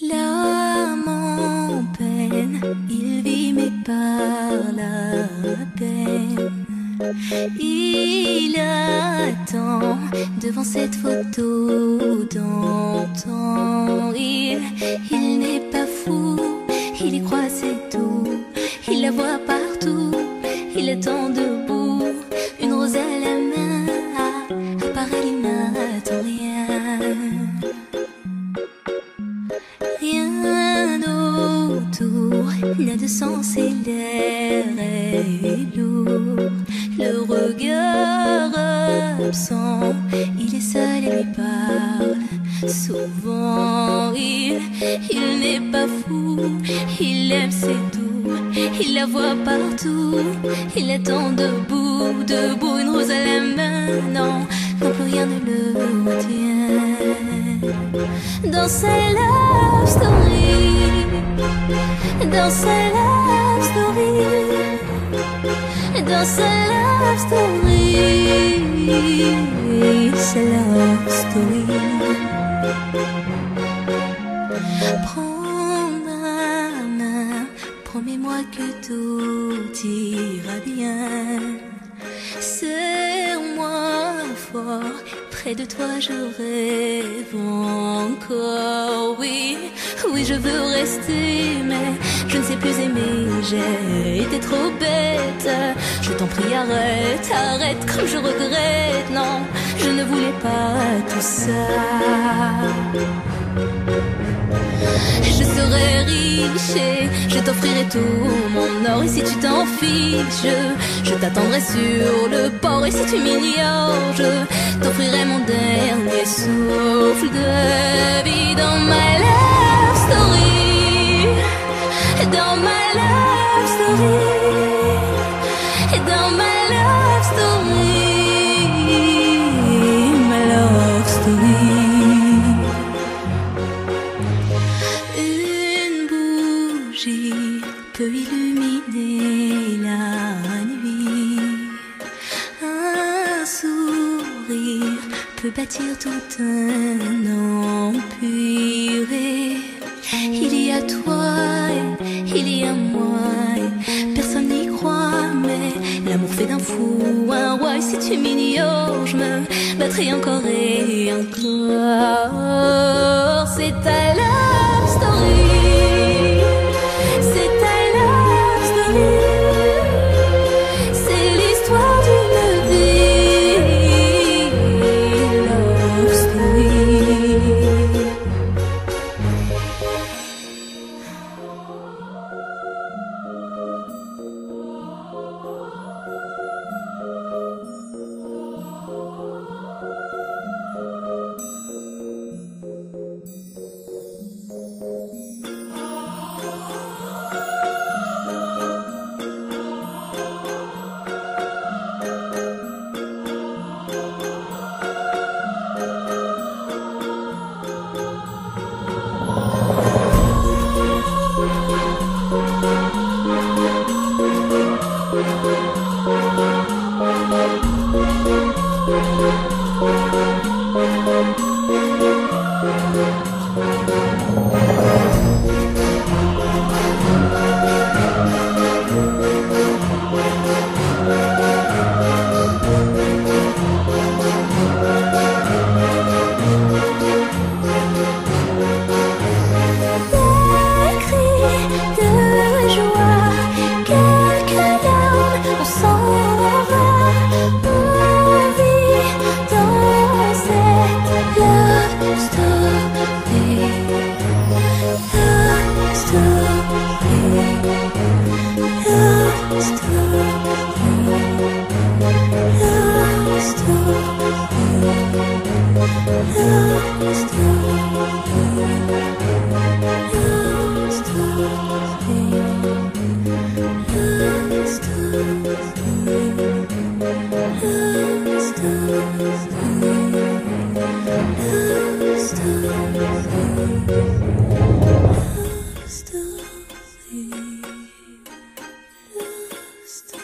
L'âme en peine, il vit mais parle à peine. Il attend devant cette photo d'antan. Il n'est pas fou, il y croit, c'est tout. Il la voit partout, il attend debout. Une rose à la main, à part elle, il n'attend rien. Rien autour n'a de sens et l'air est lourd. Le regard absent, il est seul et lui parle souvent. Il n'est pas fou, il aime, c'est tout. Il la voit partout, il attend debout, debout, une rose à la main. Non, non plus rien ne le retient. Dans sa love story, dans sa love story, dans sa love story, sa love story. Prends ma main, promets-moi que tout ira bien. Serre-moi fort, près de toi je rêve encore. Oui, oui, je veux rester, mais je ne sais plus aimer, j'ai été trop bête. Je t'en prie, arrête, arrête, comme je regrette. Non, je ne voulais pas tout ça. Je serai riche et je t'offrirai tout mon or. Et si tu t'en fiches, je t'attendrai sur le port. Et si tu m'ignores, je t'offrirai mon dernier souffle de vie. Dans ma love story, dans ma love story, dans ma love story, ma love story. Peut illuminer la nuit, un sourire peut bâtir tout un empire. Il y a toi et il y a moi, et personne n'y croit, mais l'amour fait d'un fou un roi. Et si tu m'ignores, je me battrai encore et encore. C'est ta love story, c'est ta love story, c'est l'histoire d'une vie, love story. Love story. Love story.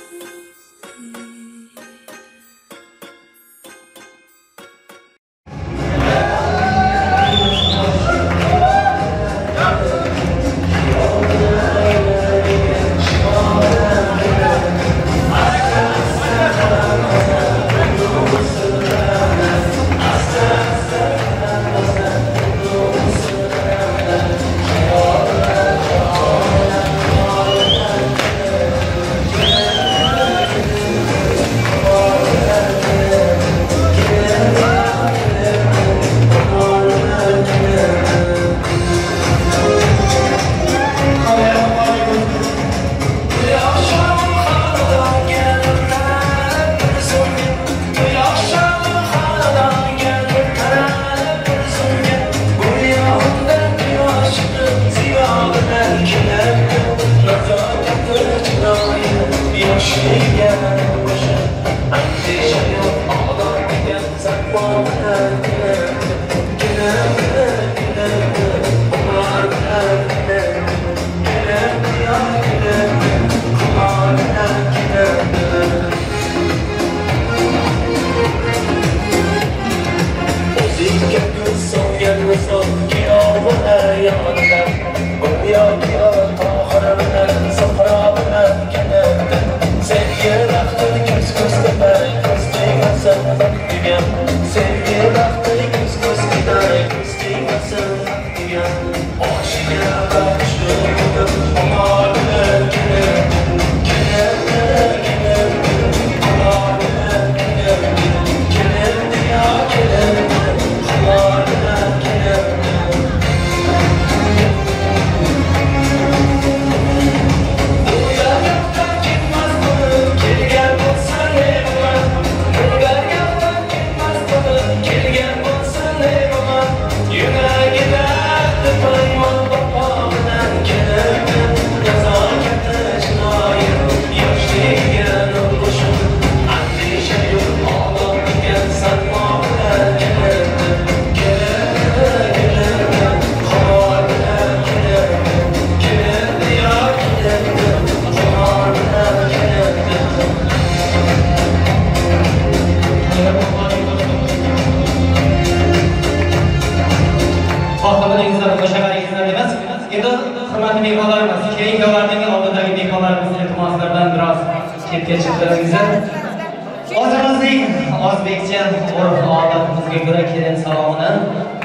O'zimizning o'zbekcha urf-odatimizga ko'ra kelin salomini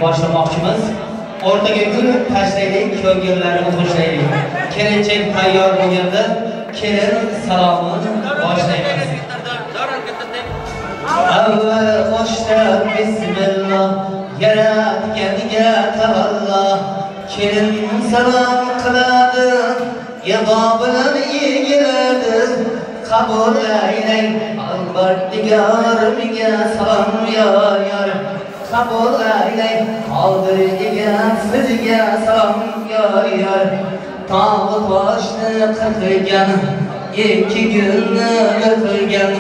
boshlamoqchimiz. O'rtaga gul tashlaylik, ko'ngillarni xo'shlaylik. Kelinchak tayyor bo'lganda kelin salomini boshlaymiz. Avval boshda bismillah, yaratganga tavallo. Kelin salom qiladi, yig'o bilan egiladi. Qabul aylang Parvardigorimga salom yo yor. Qabul aylang Qodirga sizga salom yo yor. Tog' toshni qirqilgan, ikki gulni qilgan.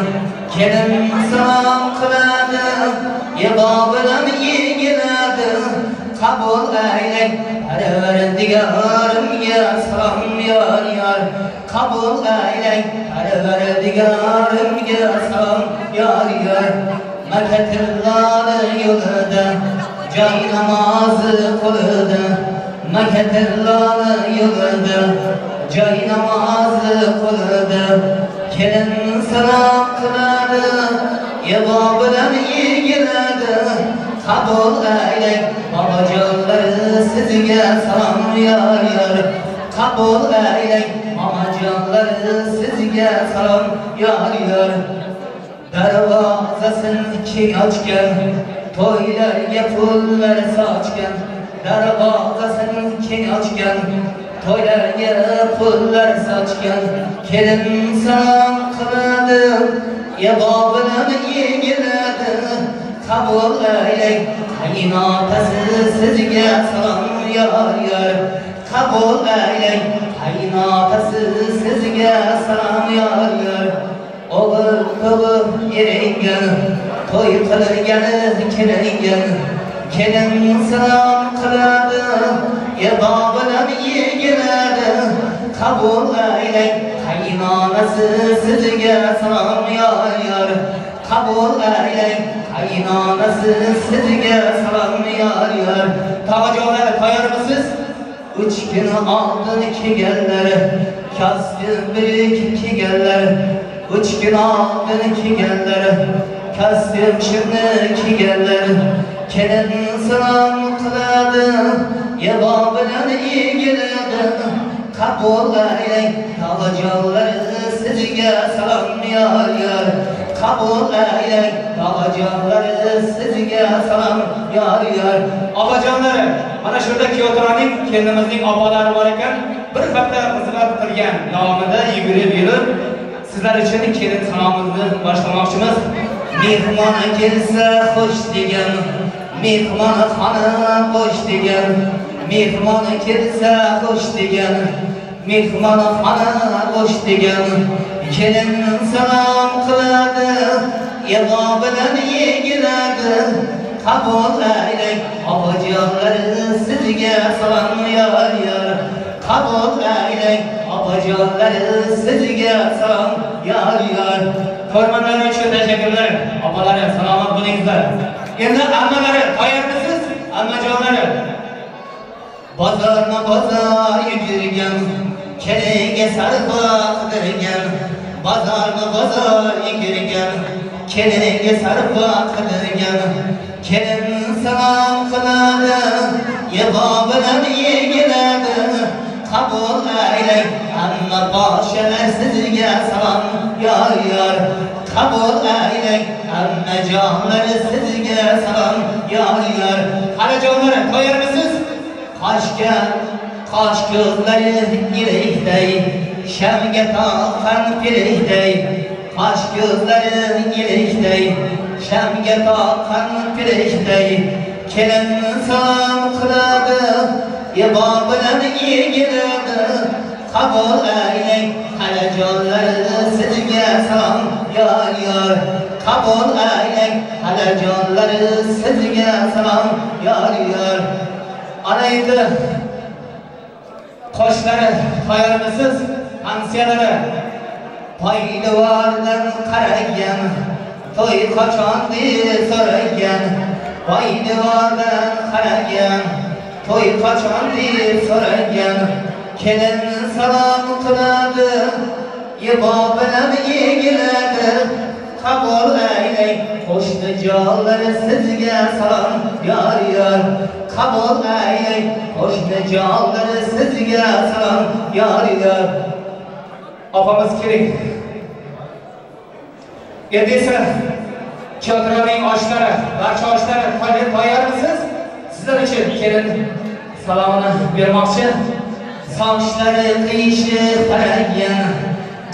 Kelin salom qiladi, yig'o bilan egiladi. Qabul aylang Parvardigorimga salom yo yor. Qabul aylang Parvardigorimga salom yo yor. Makkatillar yo'lida joy namozi qo'lida. Makkatillar yo'lida joy namozi qo'lida. Kelin salom qiladi, yig'o bilan egiladi. Qabul aylang bobojonlari sizga salom yo yor. Qabul aylang momajonlari sizga salom yo yor. Darvozasini keng ochgan, to'ylarga pullar sochgan. Darvozasini keng ochgan, to'ylarga pullar sochgan. Kelin salom qiladi, yig'o bilan egiladi. Qabul aylang qaynotasi sizga salom yo yor. Qabul aylang qaynotasi sizga salom yo yor. O'g'il tug'ib eringan, to'y qilgani kelingan. Kelin salom qiladi, yig'o bilan egiladi. Qabul aylang qaynonasi sizga salom yo yor. Qabul aylang qaynonasi sizga salom yo yor. Tog'ajonlar tayyormisiz? 3 kun oldin kelganlar, kostyum birik kiyganlar. 3 kun oldin kelganlar, kostyum shimni kiyganlar. Kelin salom qiladi, yig'o bilan egiladi. Qabul aylang tog'ajonlar sizga salom yo yor. Qabul aylang tog'ajonlar sizga salom yo yor. Opajonlar, mana shu yerda kuyovto'raning kelinimizning opalari bor ekan. Bir hafta xizmat qilgan davomida yugurib yurib sizlar uchun kelin salomimizni boshlamoqchimiz. Mehmon kelsa xush degan, mehmon xona qo'sh degan. Mehmon kelsa xush degan, mehmon xona qo'sh degan. Kelin salom qiladi, yig'o bilan yegiladi. Qabul aylang opajonlari sizga salom yor yor. Qabul aylang opajonlari sizga salom yor yor. Ko'rmanlar uchun tashakkurlar. Opalari salomat bo'lingizlar. Endi ammalari tayyormisiz? Ammajonlari. Bozorma bozor yugurgan, kelinga sarpo qidirgan. Bozorma bozor yugurgan, kelinga sarpo qidirgan. Kelin salom qiladi, yig'o bilan yegiladi. Qabul aylang hamma podsholar sizga salom yor yor. Qabul aylang hamma jonlar sizga salom yor yor. Xalajonlari tayyormisiz? Qoshga qosh ko'zlari ilikday, shamga toqqan pirikday. Qosh ko'zlari ilikday, shamga toqqan pirikday. Kelin salom qiladi, yig'o bilan yegiladi. Qabul aylang xalajonlari sizga salom yor yor. Qabul aylang xalajonlari sizga salom yor yor. Ana endi qoshlari tayyormisiz? Hamsiyalari. Poydevordan qaragan, to'y qachon deb so'ragan. Poydevordan qaragan, to'y qachon deb so'ragan. Kelin salom qiladi, yig'o bilan yegiladi. Qabul aylang qo'shni jonlari sizga salom yor yor. Qabul aylang qo'shni jonlari sizga salom yor yor. Opamiz keling. Endi esa Kiyotiraning oshlari, barcha oshlari tayyormisiz? Sizlar uchun kelin salomini bermoqchi. Sochlari qiyshiq qaragan,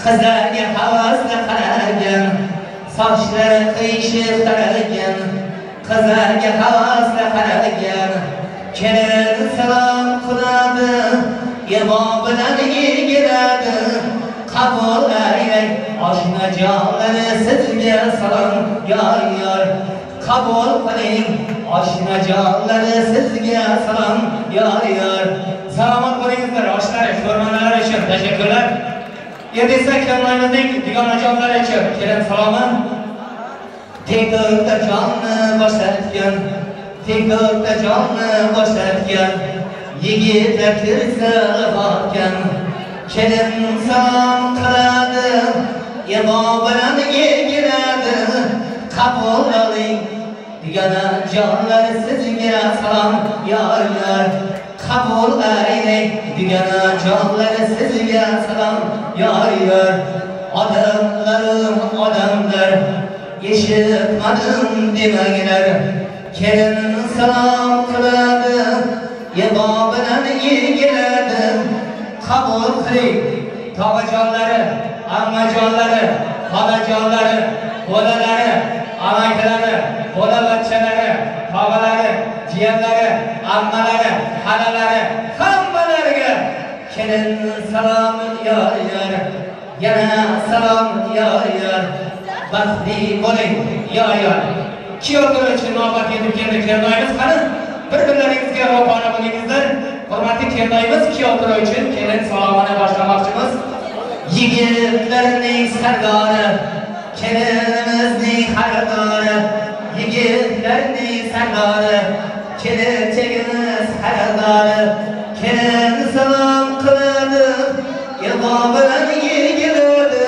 qizlarga havasla qaragan. Sochlari qiyshiq qaragan, qizlarga havasla qaragan. Kelin salom qiladi, yig'o bilan yegiladi. Qabul aylang oshnajonlari sizga salom yor yor. Qabul qiling oshnajonlari sizga salom yor yor. Salomat bo'lingizlar oshlari, ko'rmanlar uchun tashakkurlar. Endi esa kelinlarimizning dugonajonlari uchun kelin salomi. Tekokda jonni boshlatgan, tekokda jonni boshlatgan. Yigitlar kirsa g'otgan. Kelin salom qiladi, yig'o bilan yegiladi. Qabul oling dugonajonlar sizga salom yor yor. Qabul aylang dugonajonlar sizga salom yor yor. Odamlarim odamlar, eshitmadim demanglar. Kelin salom qiladi, yig'o bilan yegiladi. Qabul qiling tog'ajonlari, ammajonlari, xolajonlari, bolalari, amakilari, bola-bachchalari, tog'alari, jiyanlari, ammalari, xalalari, hammalariga Kelin salom yor yor, yana salom yor yor. Baxtli bo'ling yor yor. Kiyovlar uchun navbat yetib keldi kelinlarimiz. Qani bir-birlaringizga ro'para bo'lingizlar. Hurmatli kelinlarimiz, kiyovlar uchun kelin salomini boshlamoqchimiz. Yigitlarning sardori, kelinimizning xaridori. Yigitlarning sardori, kelinchagimiz xaridori. Kelin salom qiladi, yig'o bilan yegiladi.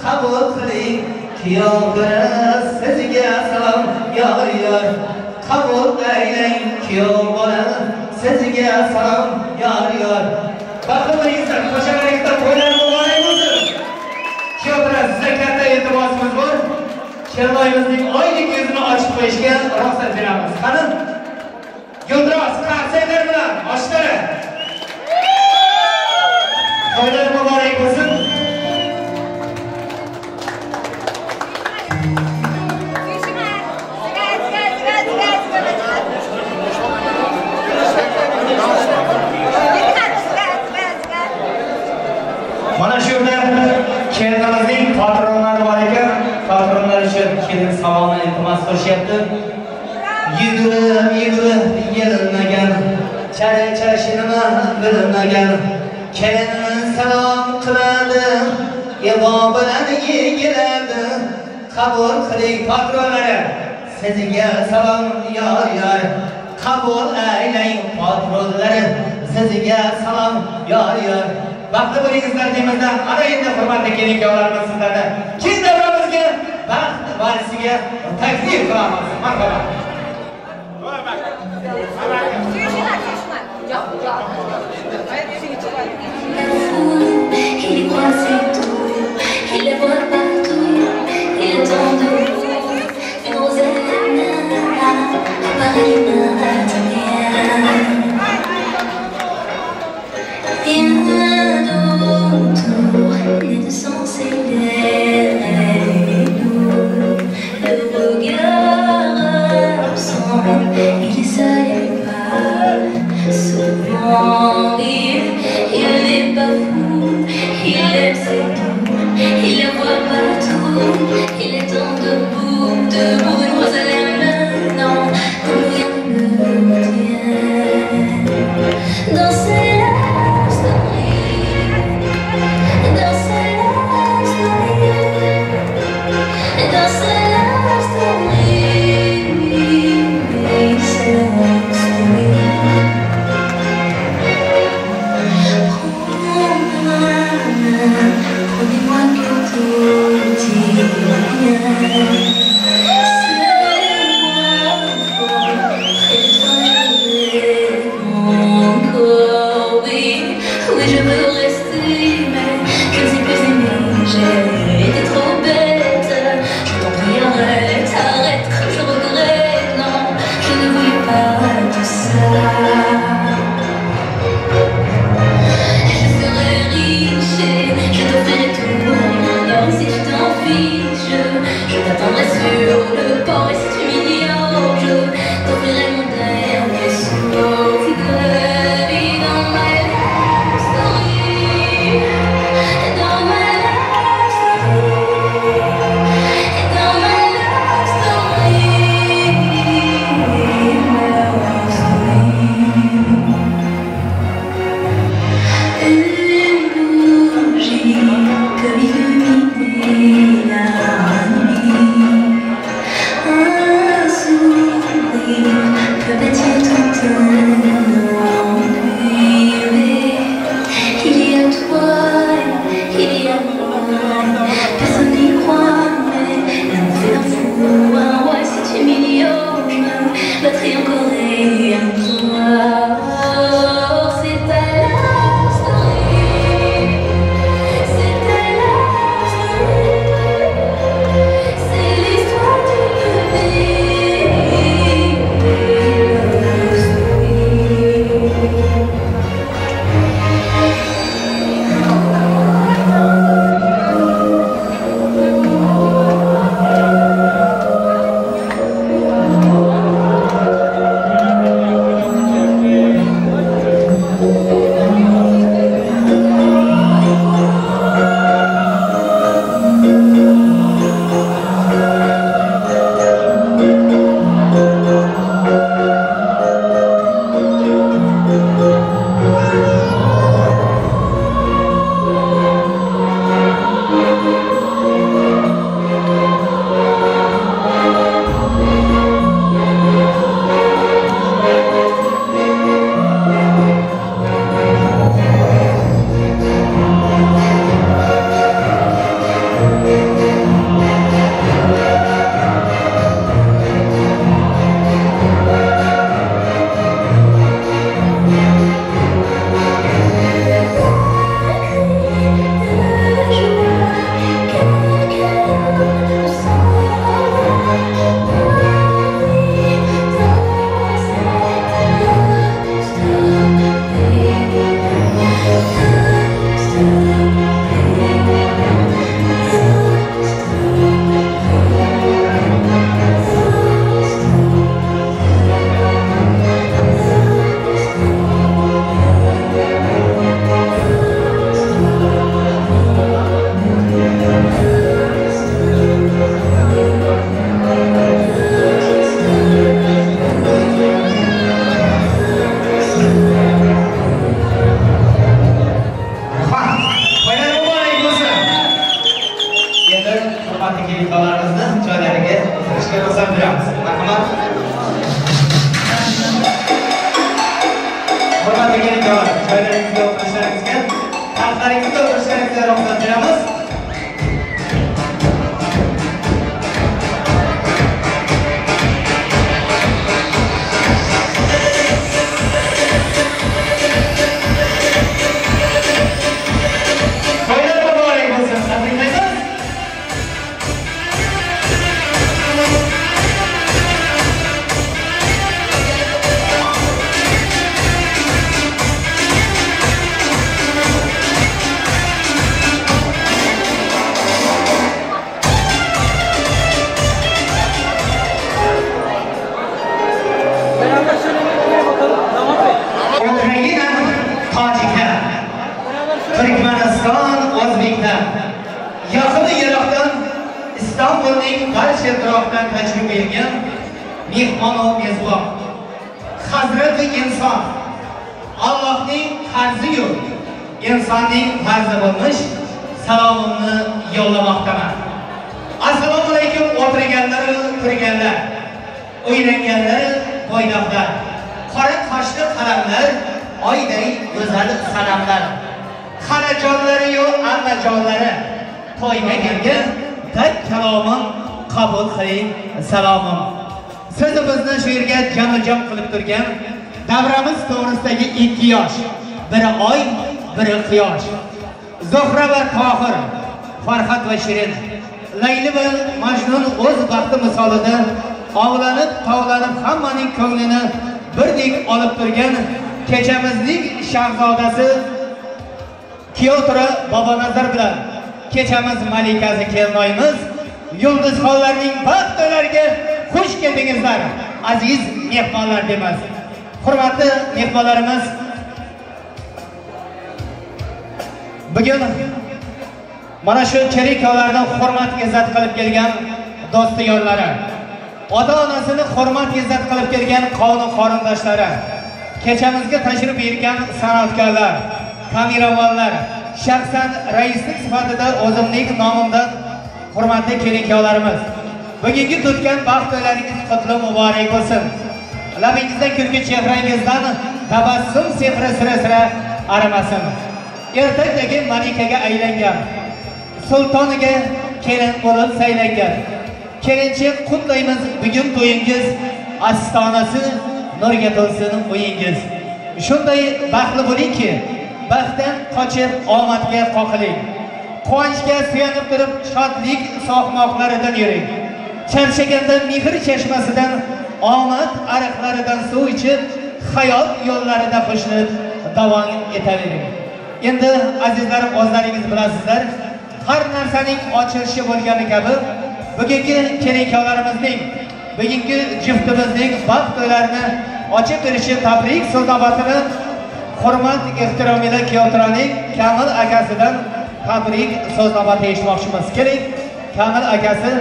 Qabul qiling kuyov sizga salom yor yor. Qabul aylang kuyov bola sizga salom yor yor. Baxtli bo'lingizlar, qo'shalaringizda to'ylar muborak bo'lsin. Kiyovlar, sizga katta iltimosimiz bor. Kelinlarimizning oylik yuzini ochib qo'yishga ruxsat beramiz. Qani? Guldiroz qarsaklar bilan oshlari. To'ylar muborak bo'lsin. Mana shu yerda kelinimizning qo'shyapti. Yugurib yugurib yerilmagan, charchashini bilmagan, kelin salom qiladi, ig'vo bilan yegiladi. Qabul qiling patronlari, sizga salom yor yor. Qabul aylang patronlari, sizga salom yor yor. Baxtli bo'lingizlar deymizda. Ana endi hurmatli kelin-kuyovlarimiz sizlarni keng davramizga baxt valsiga taklif qilamiz. Marhamat. Il croit c'est tout, il la voit partout, il attend de vous une rose à la main, pareil matin. Rien d'autour n'est de sens et l'air est lourd. Le regard absent, il est seul et parle souvent. Il n'est pas fou, il aime c'est tout, il la voit partout, il est temps debout, debout, une rose à la main, non, comme rien ne le tient. Dans ses love story, dans ses love story, dans ses love story, c'est love story. Promets-moi que tout ira bien. Serre-moi fort, près de toi je rêve encore. Oui, oui, je veux rester, mais je ne sais plus aimer. J'ai été trop bête. Je t'en prie, arrête, arrête, comme je regrette. Non, je ne voulais pas tout ça. Je serai riche et je t'offrirai tout mon or. Si tu t'en fiches, je t'attendrai sur le port. Et si tu m'ignores, je t'offrirai mon dernier souffle de vie. Dans ma love story, dans ma love story, dans ma love story, ma love story. Une bougie comme illuminer Hurmatli kelinlarimizni joylariga o'tirishga ruxsat beramiz. Marhamat. Hurmatli kelinlar, joylaringizga o'tirishlaringizga, taxtlaringizga o'tirishlaringizga ruxsat beramiz. Turkmaniston, O'zbekiston, yaqin yiroqdan Istanbulning barcha turoqdan tashrif buyurgan mehmon va mezbon, hazrati inson, Allohning qarzi yo'q, insonning farzi bo'lmish salomimni yo'llamoqdaman. Assalomu alaykum o'tirganlar, turganlar, o'ylanganlar, bo'ydoqlar, qora qoshli qalamlar, oyday go'zal sanamlar. Xalajonlari-yu ammajonlari to'yga kelgan tek kalomim qabul qiling salomim. Sizni bizni shu yerga jamijam qilib turgan davramiz to'g'risidagi ikki yosh, biri oy, biri quyosh. Zuhra va Tohir, Farhad va Shirin, Layli va Majnun o'z baxti misolida ovlanib, tovlanib hammaning ko'nglini birdek olib turgan kechamizning shahzodasi Kuyovtura Bobonazar bilan kechamiz malikasi kelinoyimiz Yulduzxonlarning baxt to'ylariga xush keldingizlar, aziz mehmonlar deymiz. Hurmatli mehmonlarimiz, bugun mana shu cheriklarni hurmat izzat qilib kelgan do'sti yorlari, ota-onasini hurmat izzat qilib kelgan qavm qarindoshlari, kechamizga tashrif buyurgan san'atkorlar, kameramanlar, shaxsan raislik sifatida o'zimning nomimdan hurmatli kelin-kuyovlarimiz, bugungi tutgan baxt to'ylaringiz qutli muborak bo'lsin. Labingizdan kulgi, chehrangizdan tabassum sehri sira-sira arimasin. Ertakdagi malikaga aylangan, sultoniga kelin bo'lib saylangan kelinchik qutlaymiz bugun to'yingiz, astonasi nurga to'lsin uyingiz. Shunday baxtli bo'lingki, baxtdan qochib omadga qoqiling. Quvonchga suyanib turib shodlik soqmoqlaridan yuring. Charchaganda mehr chashmasidan, omad ariqlaridan suv ichib, hayot yo'llarida xushnud davom etavering. Endi azizlarim, o'zlaringiz bilasizlar, har narsaning ochilishi bo'lgani kabi bugungi kelin-kuyovlarimizning, bugungi juftimizning baxt to'ylarini ochib berishi tabrik so'z navbatini hurmat ehtirom ila Kuyovturaning Kamil akasidan tabrik so'z navbati eshitmoqchimiz. Keling, Kamil akasi,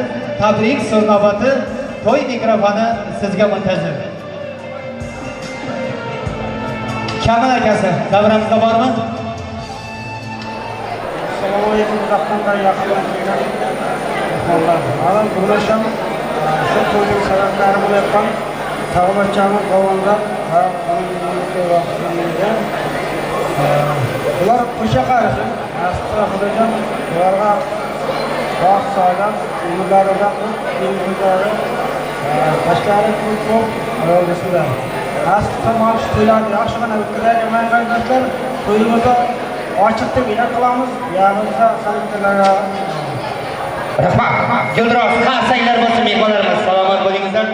tabrik so'z navbati, to'y mikrofoni sizga muntazir. Kamil akasi davramizda bormi? Assalomu alaykum, uzoqdan yaqindan kelgan mehmonlar. Avval birlashamiz. Shu to'yning sabablari bo'layotgan tog'bachamiz Bobonazar va ular qo'sha qarisin. Nasib qilsa Xudojon ularga baxt, saodat, umrlari uzoq, umrlari boshlari ko'p bo'lsinlar. Nasib qilsa mana shu to'ylarni yaxshigina o'tkazaylik, qarindoshlar. To'yimizni ochiq deb e'lon qilamiz. Ya'ni san'atkorlarga rahmat. Guldiroz qarsanglar bo'lsin mehmonlarimiz, salomat bo'lingizlar.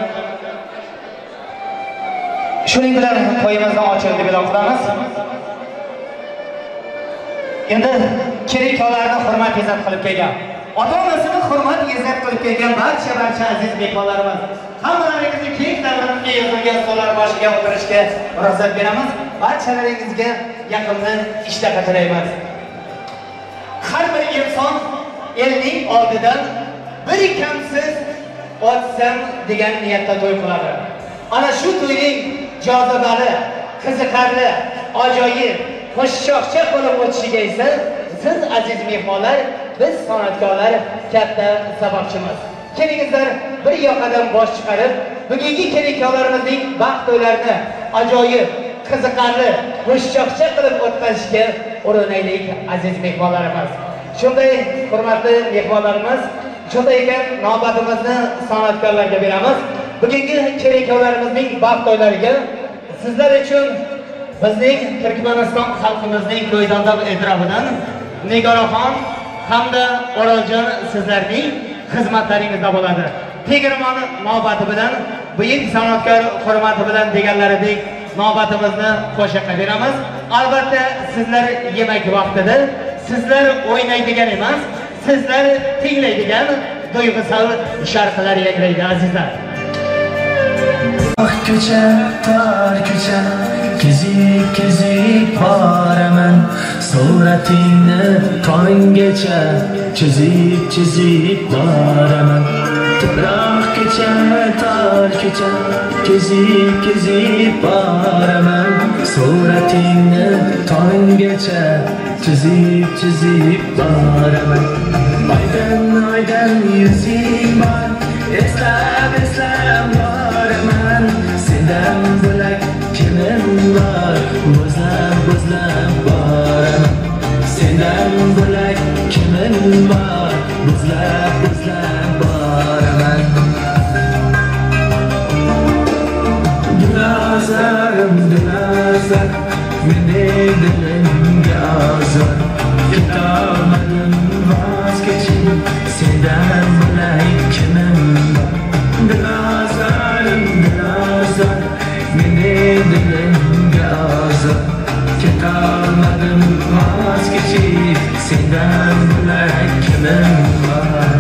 Shuning bilan to'yimizni ochildi deb e'lon qilamiz. Endi kelin-kuyovlarni hurmat izzat qilib kelgan, ota-onasini hurmat izzat qilib kelgan barcha aziz mehmonlarimiz, hammalaringizni keng davramizga yig'ilgan stollar boshiga o'tirishga ruxsat beramiz. Barchalaringizga yaqindan ishtaha tilaymiz. Har bir inson elning oldidan bir kamsiz o'tsam degan niyatda to'y qiladi. Ana shu to'yning jozibali, qiziqarli, ajoyib, xushchaqchaq bo'lib o'tishiga esa siz aziz mehmonlar biz san'atkorlar katta sababchimiz. Kelingizlar bir yoqadan bosh chiqarib, bugungi kelin-kuyovlarimizning baxt to'ylarini ajoyib, qiziqarli, xushchaqchaq qilib o'tkazishga urinaylik aziz mehmonlarimiz. Shunday hurmatli mehmonlarimiz, shunday ekan navbatimizni san'atkorlarga beramiz. Bugungi kelin-kuyovlarimizning baxt to'ylariga sizlar uchun bizning Turkmaniston xalqimizning ko'ydondoq e'tirofidan Nigoraxon hamda Oroljon sizlarning xizmatlaringizda bo'ladi. Tegirmon navbati bilan, buyuk san'atkor hurmati bilan deganlaridek navbatimizni qo'shiqqa beramiz. Albatta sizlar yemak vaqtida sizlar o'ynaydigan emas, sizlar tinglaydigan duyg'usal sharqlar yangraydi azizlar. Ah ko'cha, tor ko'cha, kezib kezib boraman, suratingni tonggacha chizib chizib boraman. Tuproq ko'cha, tor ko'cha, kezib kezib boraman, suratingni tonggacha chizib chizib boraman. Oydin oydin yuzing bor, eslab eslab boraman, sendan bo'lak kimim bor, bo'zlab bo'zlab boraman, sendan bo'lak kimim bor, bo'zlab bo'zlab boraman. Dilazarim dilazar, mening dilimga ozor, ketolmadim voz kechib, sendan bo'lak kimim bor. Dilazarim dilazar, mening dilimga ozor, ketolmadim voz kechib, sendan bo'lak kimim bor.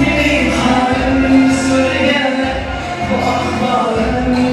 Mening halim so'rganlar, bu ahvolim.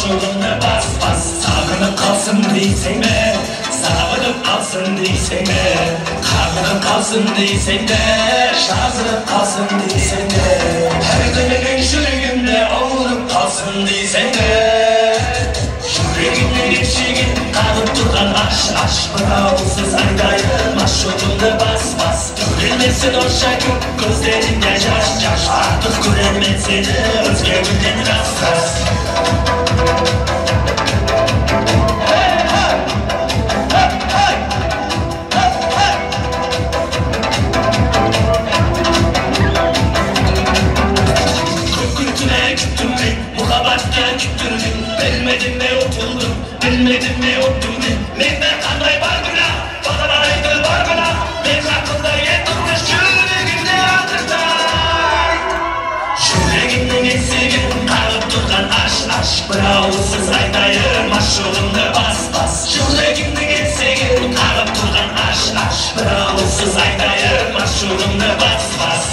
Mashug'imni bas bas. Sog'inib qolsin deysangmi, sog'inib qolsin deysangmi, qag'inib qolsin deysangmi, shazirib qolsin deysangmi, har kuni yuragimda og'rib qolsin deysangmi, yuragimning eshigin qag'ib turgan ash ash bir og'izsiz aytayin mashug'imni bas bas. Bilmesin o'sha kun ko'zlaringga yosh yosh, artiq ko'rarmen seni o'zga guldan ras ras. Bilmedim ne otuldum, bilmedim ne ottum. Mende qanday bor gunoh, bolalar aytdi bor gunoh. Men haqimda yetilmish yuragimda atirda. Yuragimning eshigin qag'ib turgan ash ash bir og'izsiz aytayin mashug'imni bas bas. Yuragimning eshigin qag'ib turgan ash ash bir og'izsiz aytayin mashug'imni bas bas.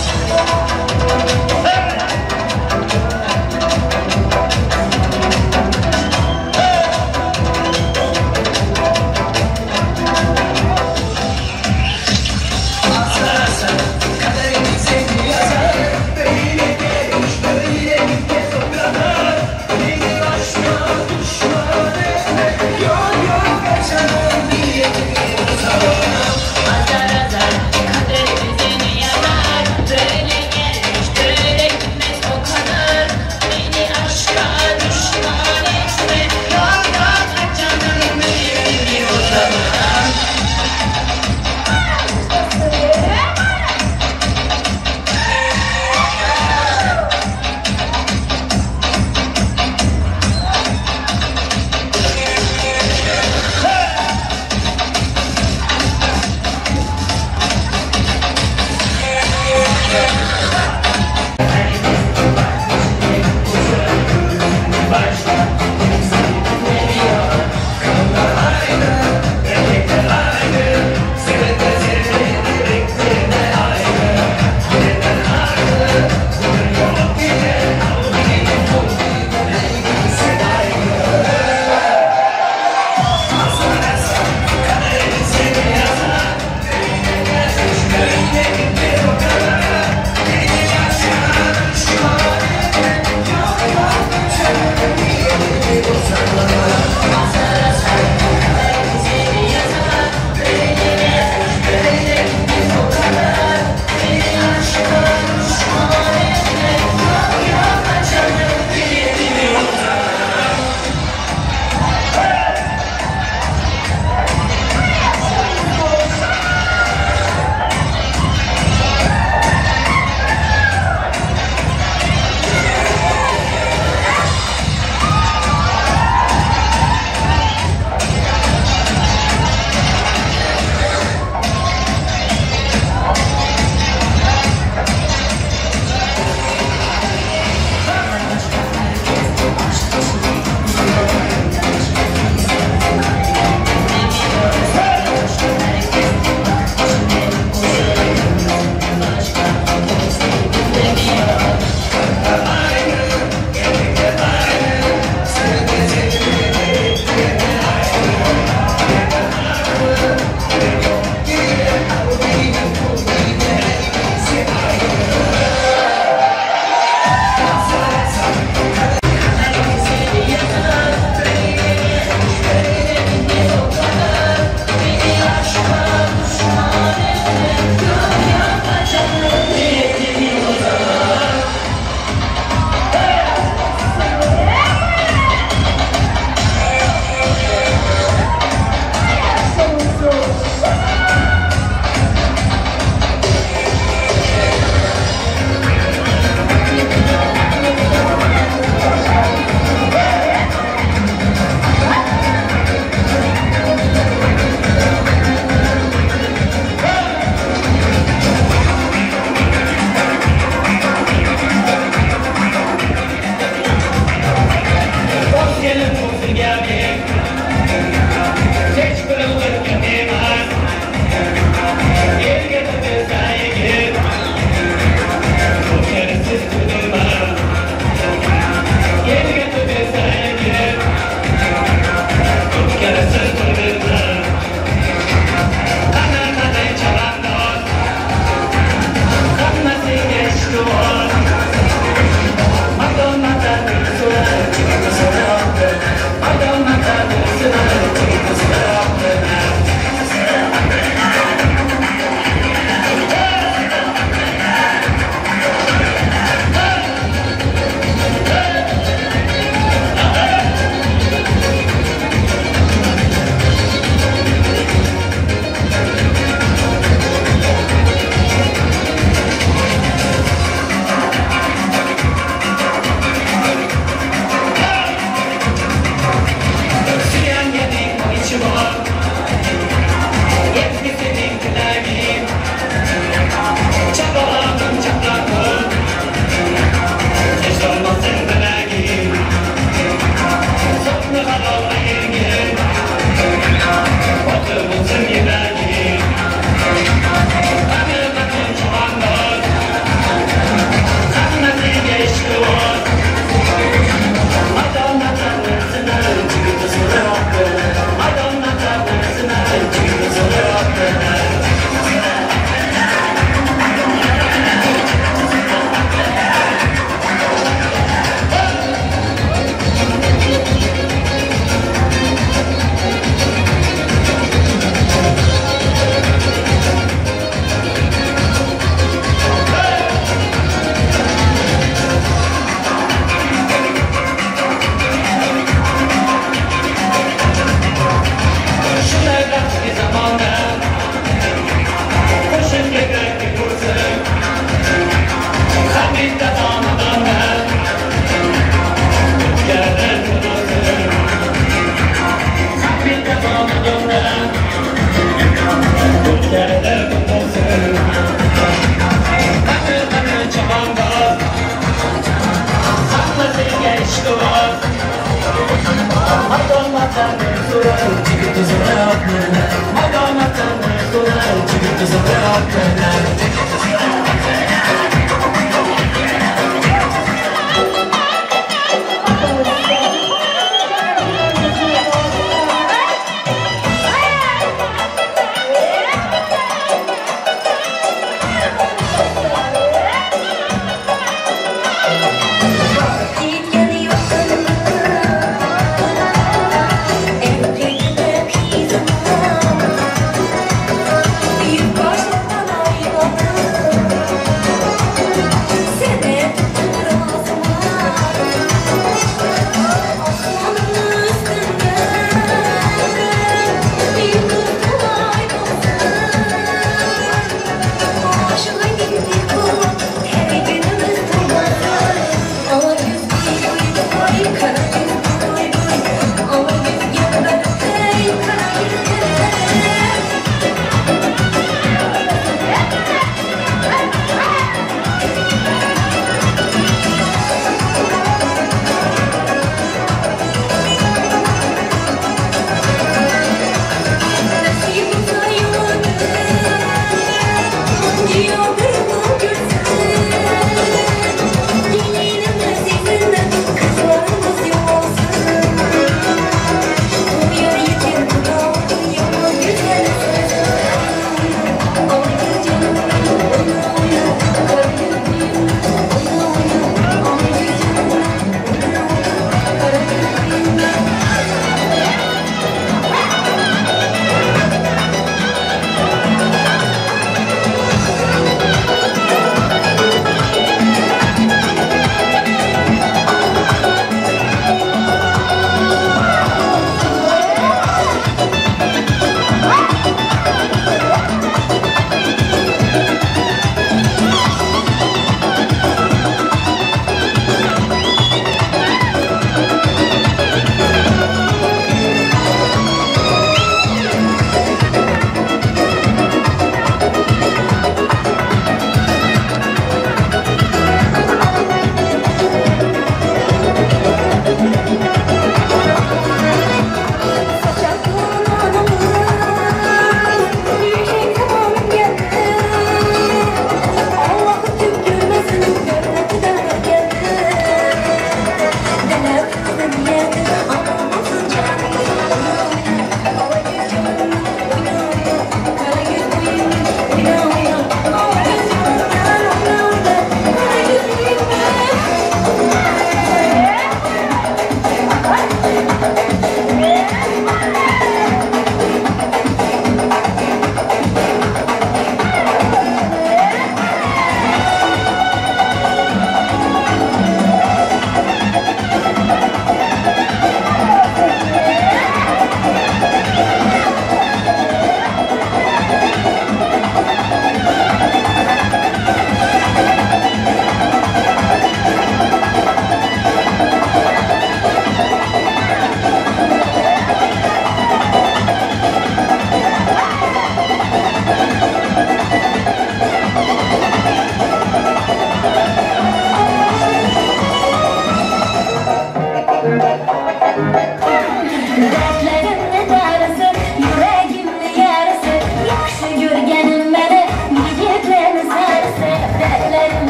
Azar azar kaderimizi yazar, böyle gelmiş. You've got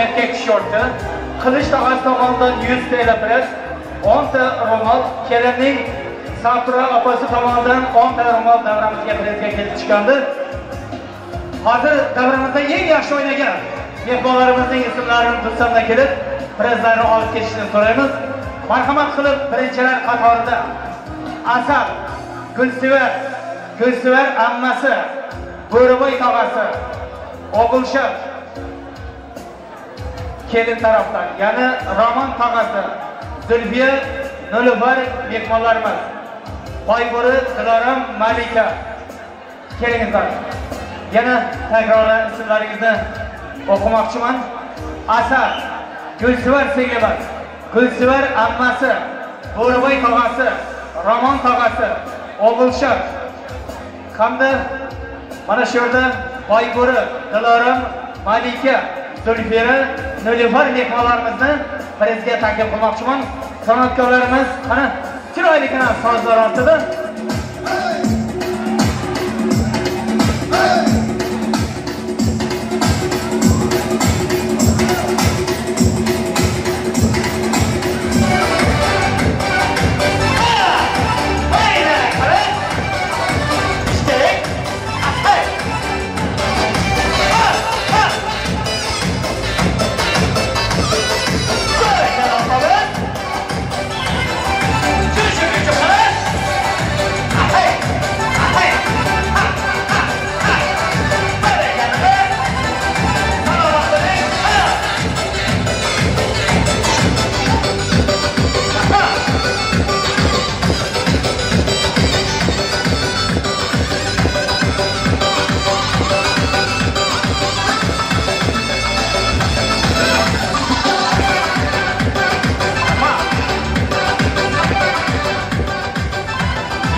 erkak tishorti, Qilich tog'asi tomonidan 100 TL priz, 10 ta ro'mol, kelinning Safura opasi tomonidan 10 ta ro'mol davramizga prizga kelib chiqqandi. Hozir davramizda eng yaxshi o'ynagan mehmonlarimizning ismlarini tutsamdan kelib, prizlarni olib ketishni so'raymiz. Marhamat qilib birinchilar qatorida Asal, Gulsevar, Gulsevar ammasi, Bo'riboy tog'asi, O'g'ilshir kelin tarafdan, ya'ni Roman tog'asi, Zulfiya, Nilufar mehmonlarimiz, Boybo'ri, Diloram, Malika. Kelingizlar. Yana takrorlan ismlaringizni o'qimoqchiman. Asal, Gulsevar singlimiz, Gulsevar ammasi, Bo'riboy tog'asi, Roman tog'asi, O'g'ilshir hamda mana shu yerda Boybo'ri, Diloram, Malika, Zulfira, Nilufar mehmonlarimizni prizga taklif qilmoqchiman. San'atkorlarimiz mana chiroyligina sozlar ortida.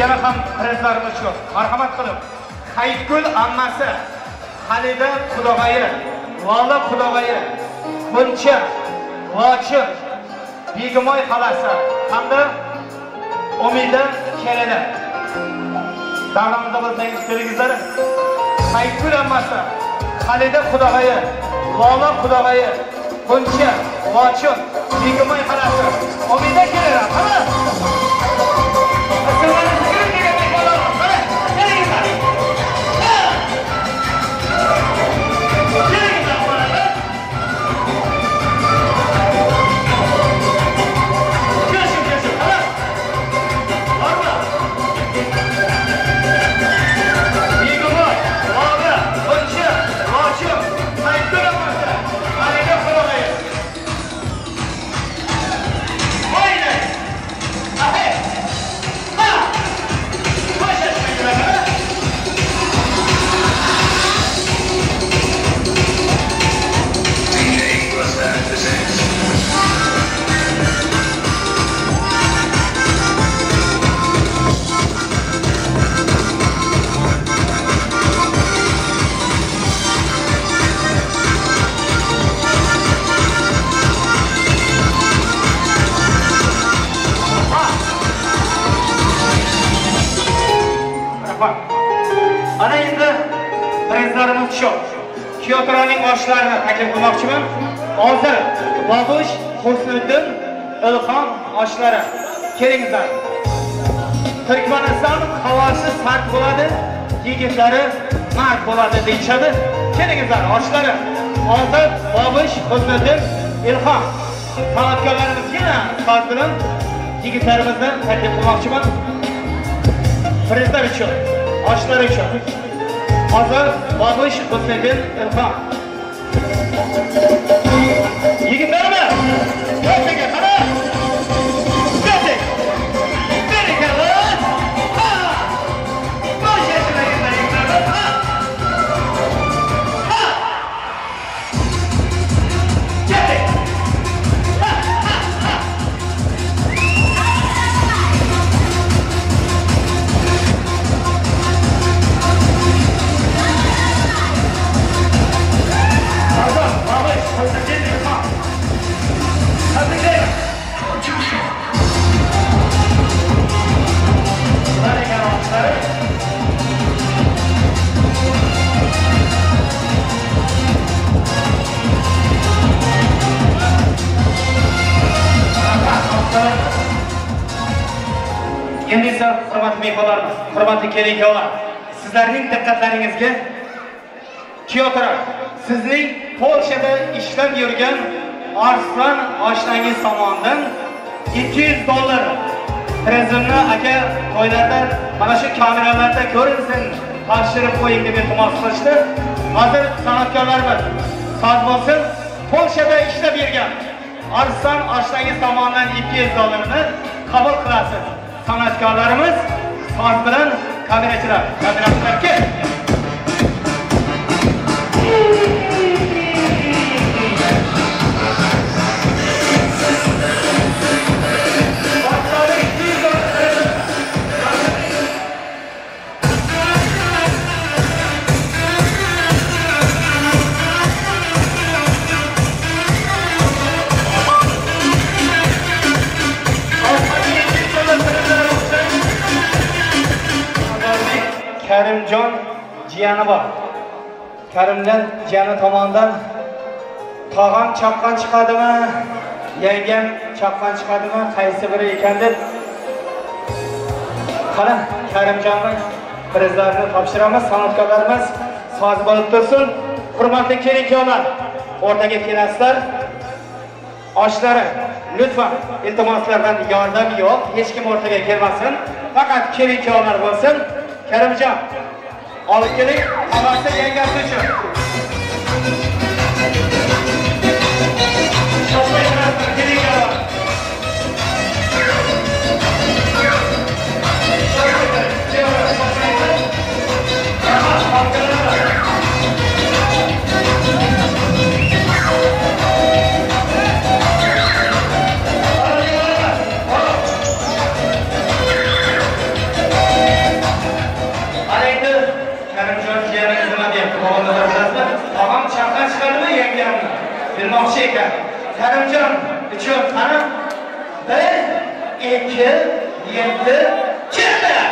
Yana ham prizlarimiz yo'q. Marhamat qilib, Hayitgul ammasi, Xalida Xudog'ayi, Lola Xudog'ayi, Xuncha, Lochin, Begimoy xolasi hamda Umida kelini. Davramizda bo'lsangiz kelingizlar. Hayitgul ammasi, Xalida Xudog'ayi, Lola Xudog'ayi, Xuncha, Lochin, Begimoy xolasi, Umida kelini. Qani? Ana endi prizlarimiz shu. Kuyovto'raning oshlarini taklif qilmoqchiman. Hozir Bobush, Husniddin, Ilhom oshlari. Kelingizlar. Turkmaniston havosi sart bo'ladi, yigitlari mard bo'ladi deyishadi. Kelingizlar oshlari. Hozir Bobush, Husniddin, Ilhom. San'atkorlarimiz yana soz bilan yigitlarimizni taklif qilmoqchiman. Prizlar uchun, oshlar uchun. Hozir Bobush, Husniddin, Ilhom. Yigitlarimiz, ko'rsaga qara. Ko'rsak. Barakalloh. Ha! Bosh yigitlarimiz, ha! Ha! Ketdik. Ha, ha, ha. Azam, Bobush. Endi esa hurmatli mehmonlarimiz, hurmatli kelin-kuyovlar, sizlarning diqqatlaringizga kuyovlar, sizning Polshada ishlab yurgan Arslan oshnangiz tomonidan $200 prizimni aka to'ylarda mana shu kameralarda ko'rinsin, topshirib qo'ying deb iltimos qilishdi. Hozir san'atkorlarimiz soz bo'lsin, Polshada ishlab yurgan Arslan oshnangiz tomonidan $200 qabul qilasiz. San'atkorlarimiz soz bilan kamerachilar, kamerachilar kel. Karimjon jiyani bor. Karimjon jiyani tomonidan tog'am chaqqan chiqadimi, yangam chaqqan chiqadimi, qaysi biri ekan deb qani Karimjonning prizlarini topshiramiz. San'atkorlarimiz soz bo'lib tursin. Hurmatli kelin-kuyovlar, o'rtaga kelasizlar. Oshlari lutfan iltimoslardan yordam yo'q, hech kim o'rtaga kelmasin. Faqat kelin-kuyovlar bo'lsin. Karimjon, olib keling, tog'asi yangasi uchun. Bilmoqchi ekan. Karimjon uchun qani 1 2 7 ketdi.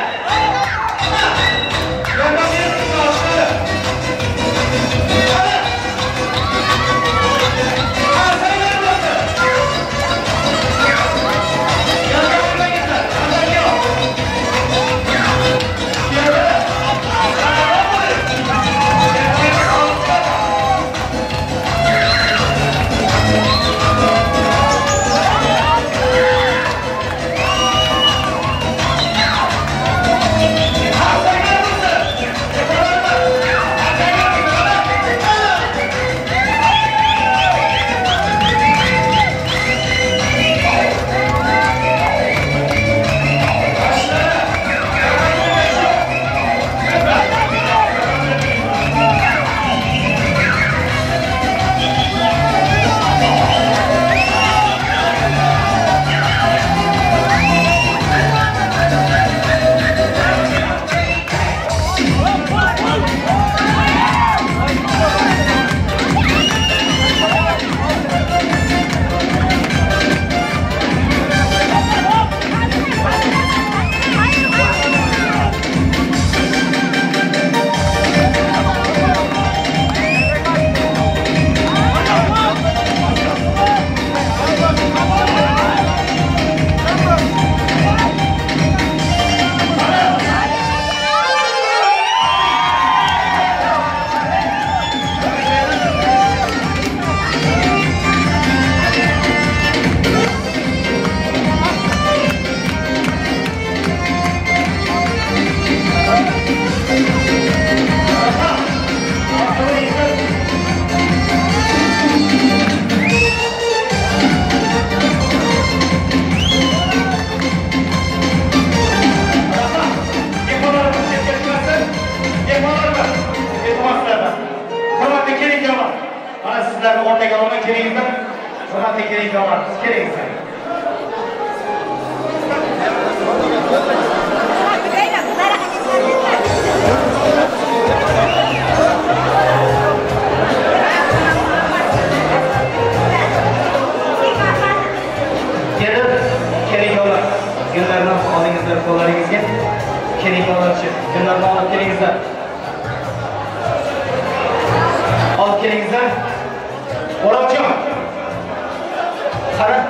Qara,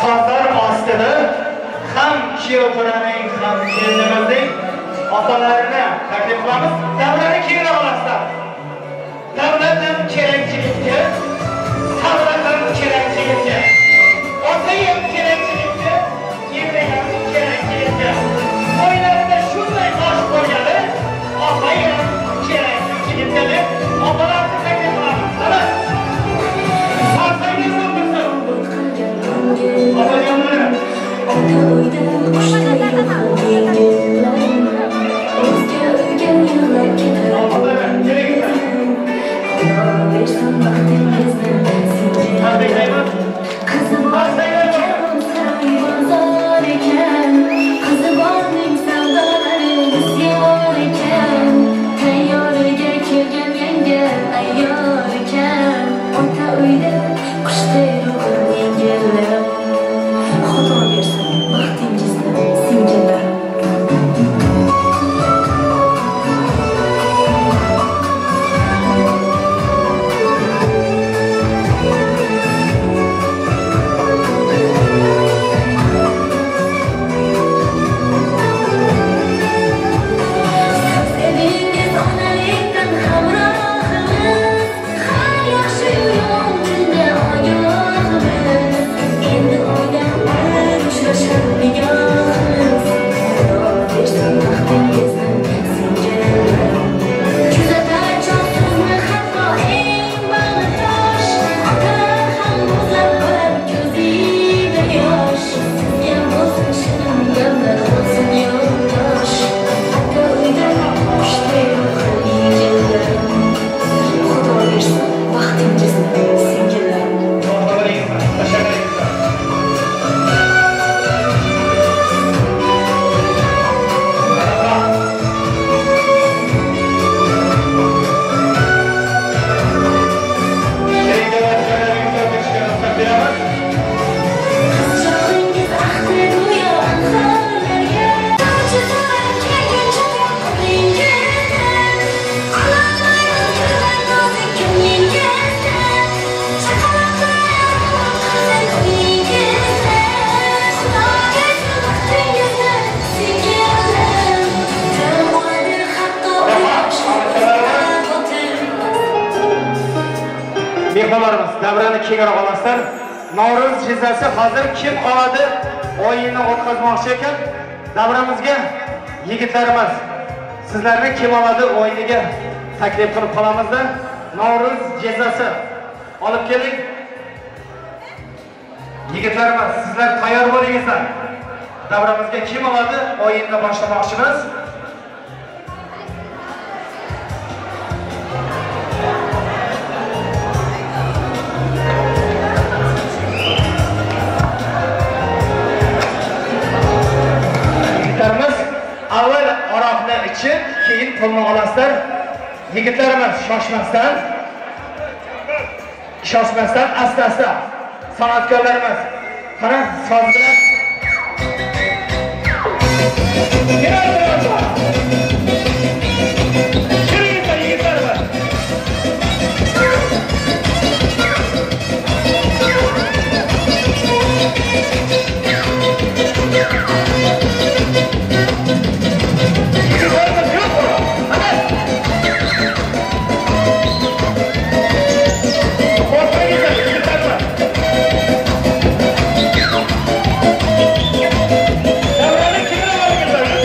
sozlar ostida ham kuyovto'raning ham kelinimizning otalarini taklif qilamiz. Davrani kengroq olasizlar. Davlat ham kerak yigitga, savlat ham kerak yigitga, ota ham kerak yigitga, eri ham kerak yigitga. To'ylarida shunday osh bo'lgani, opa ham kerak yigitga deb opalarni taklif qilamiz. Mana sarsangiz o'tirsin. Otajonlar. Mehmonlarimiz, davrani kengroq olasizlar. Navro'z jizzasi hozir kim oladi o'yinni o'tkazmoqchi ekan. Davramizga yigitlarimiz, sizlarni kim oladi o'yiniga taklif qilib qolamizda. Navro'z jizzasi olib keling. Yigitlarimiz, sizlar tayyor bo'lingizlar. Davramizga kim oladi o'yinni boshlamoqchimiz. Avval aroqni ichib, keyin pulni olasizlar. Yigitlarimiz, shoshmasdan, shoshmasdan, asta-asta. San'atkorlarimiz, qara, soz bilan. Kiringlar, yigitlarimiz. Davrani kimlar olingizlar?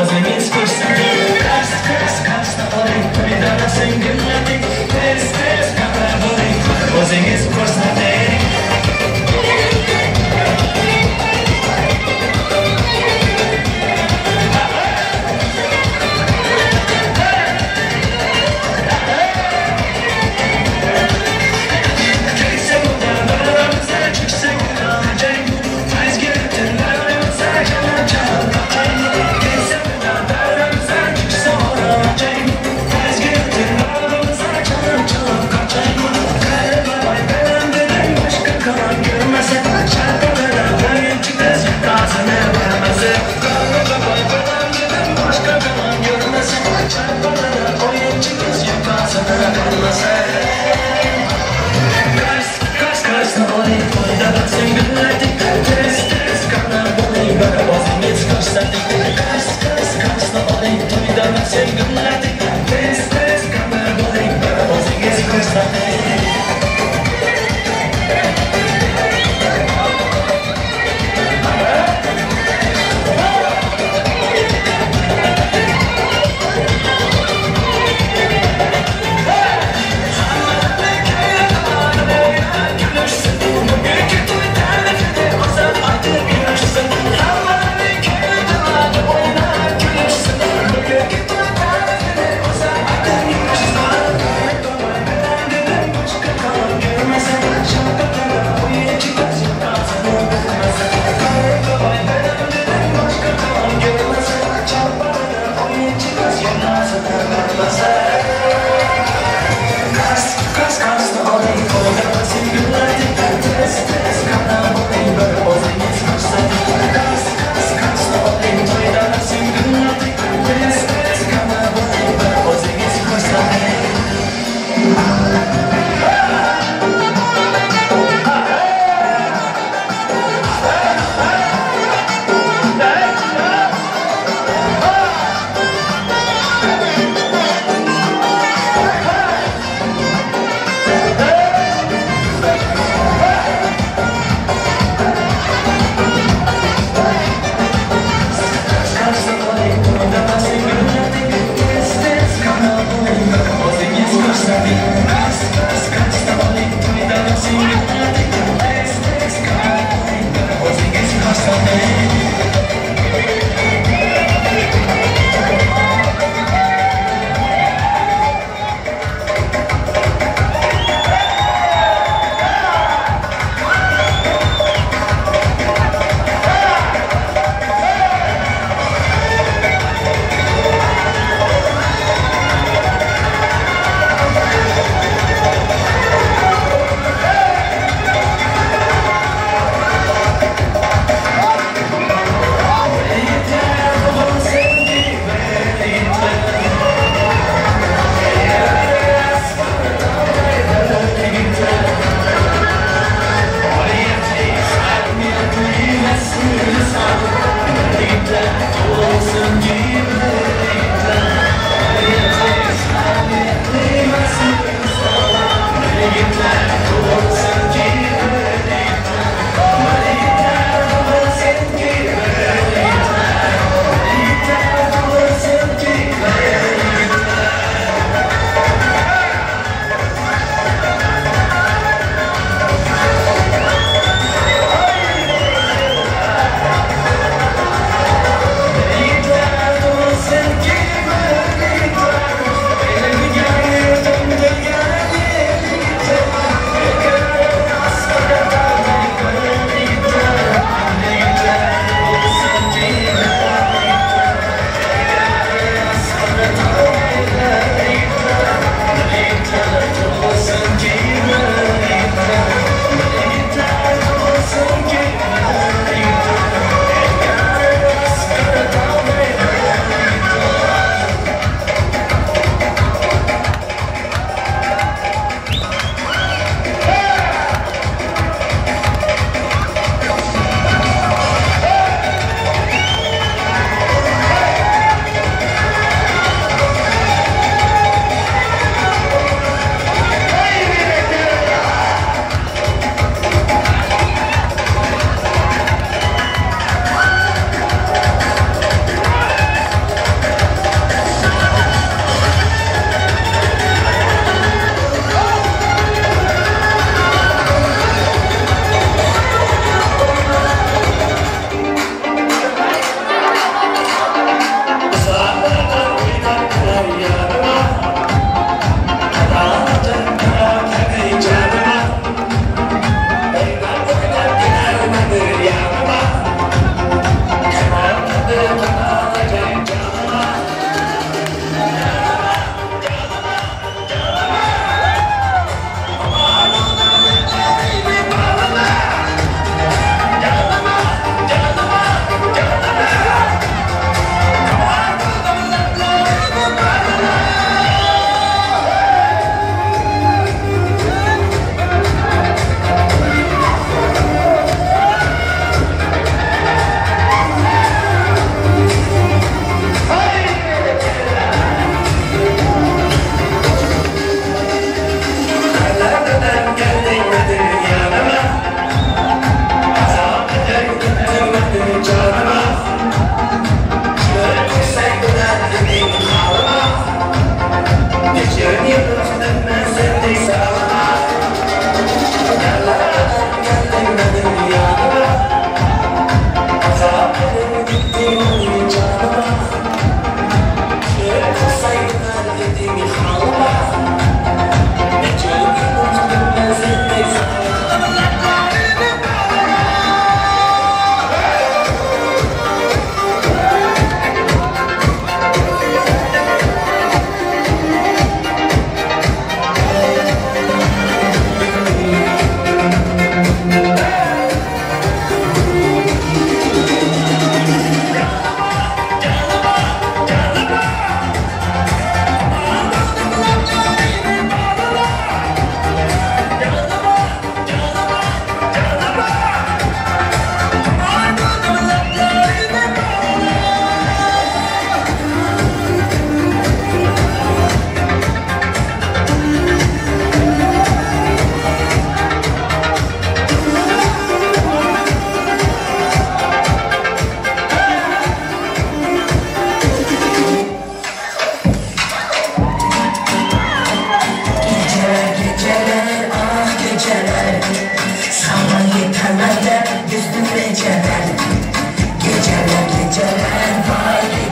O'zingiz ko'rsating. Qars, qars, qarsni oling, pomidorni gullating. Tez, tez katta bo'ling, o'zingiz ko'rsating.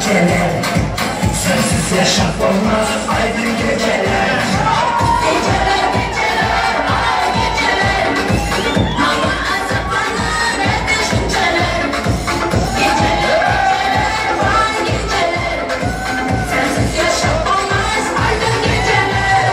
Geceler, sensiz yaşam olmaz aydın geceler. Geceler, geceler, ay geceler. Ama azap bana ne düşünceler. Geceler, geceler, vay geceler. Sensiz yaşam olmaz aydın geceler.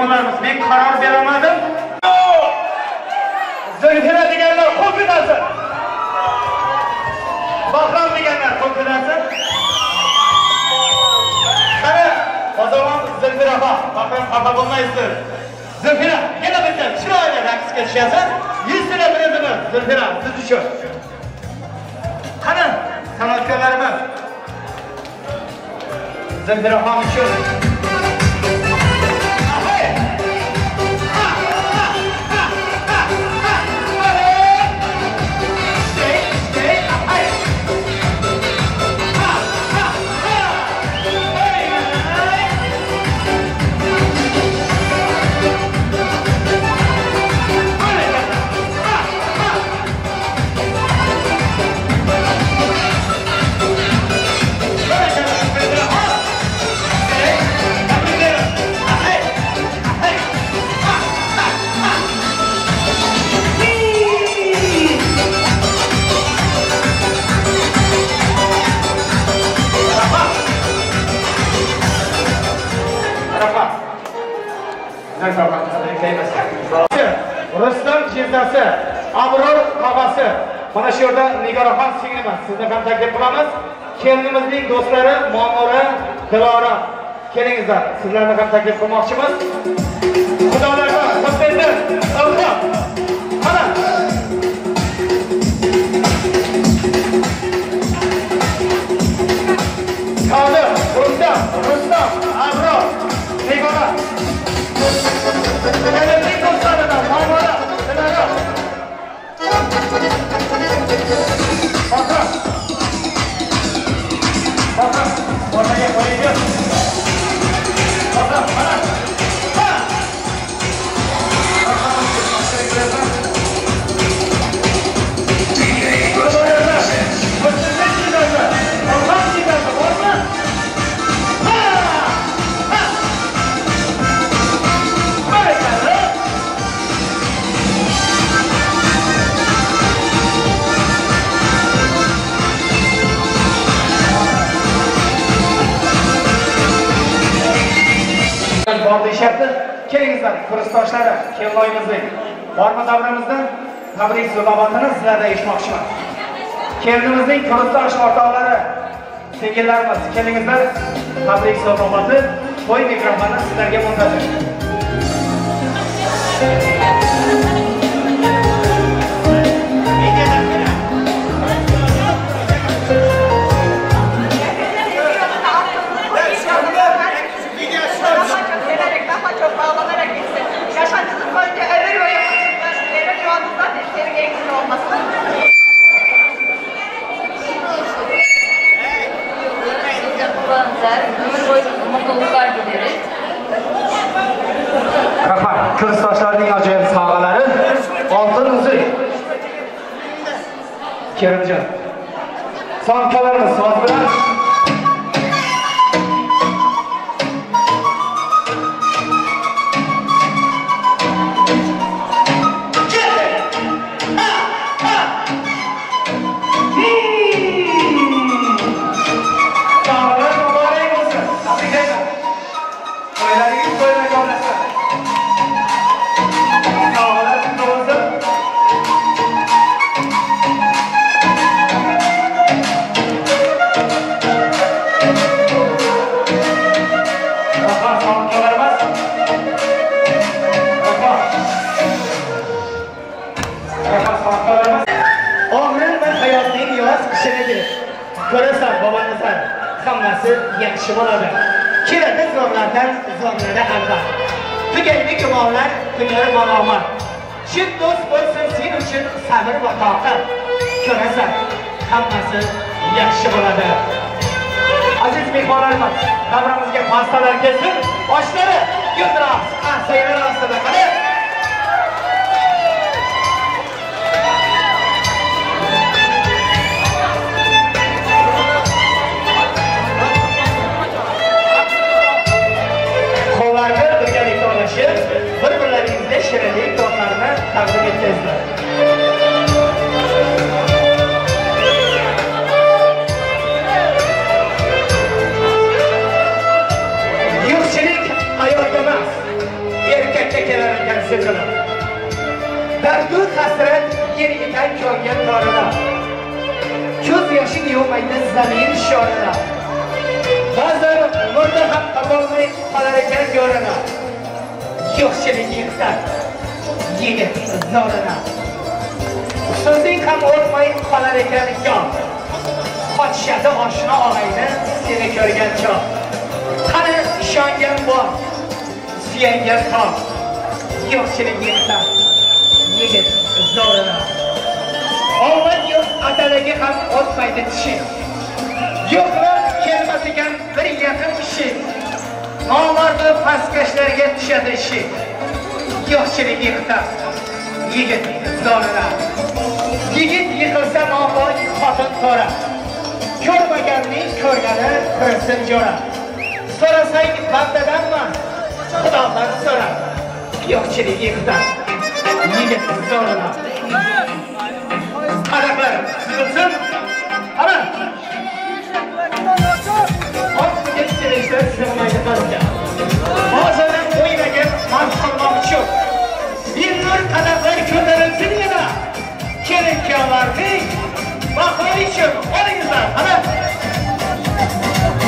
mehmonlarimiz, men qaror berolmadim. Zulfira deganlar qo'l ko'tarsin. Bahrom deganlar qo'l ko'tarsin. Qani, Bozormon Zulfira xon, Bahrom xafa bo'lmaysiz. Zulfira, yana bitta chiroyli raqsga tushasan. 100 ta prezimiz Zulfira, siz uchun. Qani, san'atkorlarimiz. Zulfira xon uchun. Rustam jizdasi, Abror tog'asi. Mana shu yerda Nigoraxon singlimiz, sizni ham taklif qilamiz. Kelinimizning do'stlari Ma'mura, Dilora. Kelingizlar, sizlarni ham taklif qilmoqchimiz. Xudolarga qo'shildi. Ilhom. Mana. Qodir, Rustam, Rustam, Abror, Nigora. Kelinning do'stlaridan Ma'mura, Dilora. Bahrom. Bahrom, o'rtaga qo'ying. Bahrom, mana. Ha! Bor deyishyapti. Kelingizlar, kursdoshlari, kelinimizning bormi davramizda tabrik so'zlarini sizlardan eshitmoqchiman. Kelinimizning kursdosh o'rtoqlari, singillarimiz, kelingizlar, tabrik so'zlari to'y mikrofoni sizlarga muntazir. Bağlanarak gitsin. Yaşantınız boyunca ömür boyu mutluluklar dilerim. Yuvanızdan hiçbir eksik olmasın. Ömür boyu mutluluklar dileriz. Rahmat. Kursdoshlarning ajoyib sovg'alari, oltin uzuk. Kerimjon. San'atkorlarimiz soz bilan ko'rasan bobonizlar, hammasi yaxshi bo'ladi. Keladi zo'rlardan zo'rlari albat. Tugaydi gumonlar, tugar malomat. Chin do'st bo'lsin sen uchun sabr va toqat. Ko'rasan, hammasi yaxshi bo'ladi. Aziz mehmonlarimiz, davramizga pastalar kelsin. Oshlari guldiroq, qarsaklar ostida qani. Bir-birlaringizga shirinlik tortlarini taqdim etkaysizlar. Yo'qchilik ayolga emas, seçilib. Dardu hasrat yer ekan ko'rgan torina. Ko'z yoshing yuvmaydi zamin shorina. Ba'zan murda ham topolmay qolar ekan yo'rina. Yo'qchilik yiqitar yigit zorina. So'zing ham o'tmay qolar ekan yon. Qochishadi oshna og'ayni seni ko'rgan choq. Qani ishongan bor, suyangan tog'. Yo'qchilik yiqitar yigit zorina. Omad yo'q ataligi ham o'tmaydi tishi. Yo'qlar kelmas ekan bir yaqin kishi. Nomard pastkashlarga tushadi ishi. Yo'qchilik yiqitar yigit zorina. Yigit yiqilsa nopok xotin so'ra. Ko'rmaganning ko'rgani ko'rsin jo'ra. So'rasang bandadanmi, Xudodan so'ra. Yo'qchilik yiqitar yigit zorina. Qadahlar yig'ilsin. Ana. Ot yetishtirishda sig'maydi pastga. Bozordan o'ynagan mast qilmoq uchun. Bir nur qadahlar ko'tarilsin yana. Kelin-kuyovlarning bahori uchun olingizlar. Ana.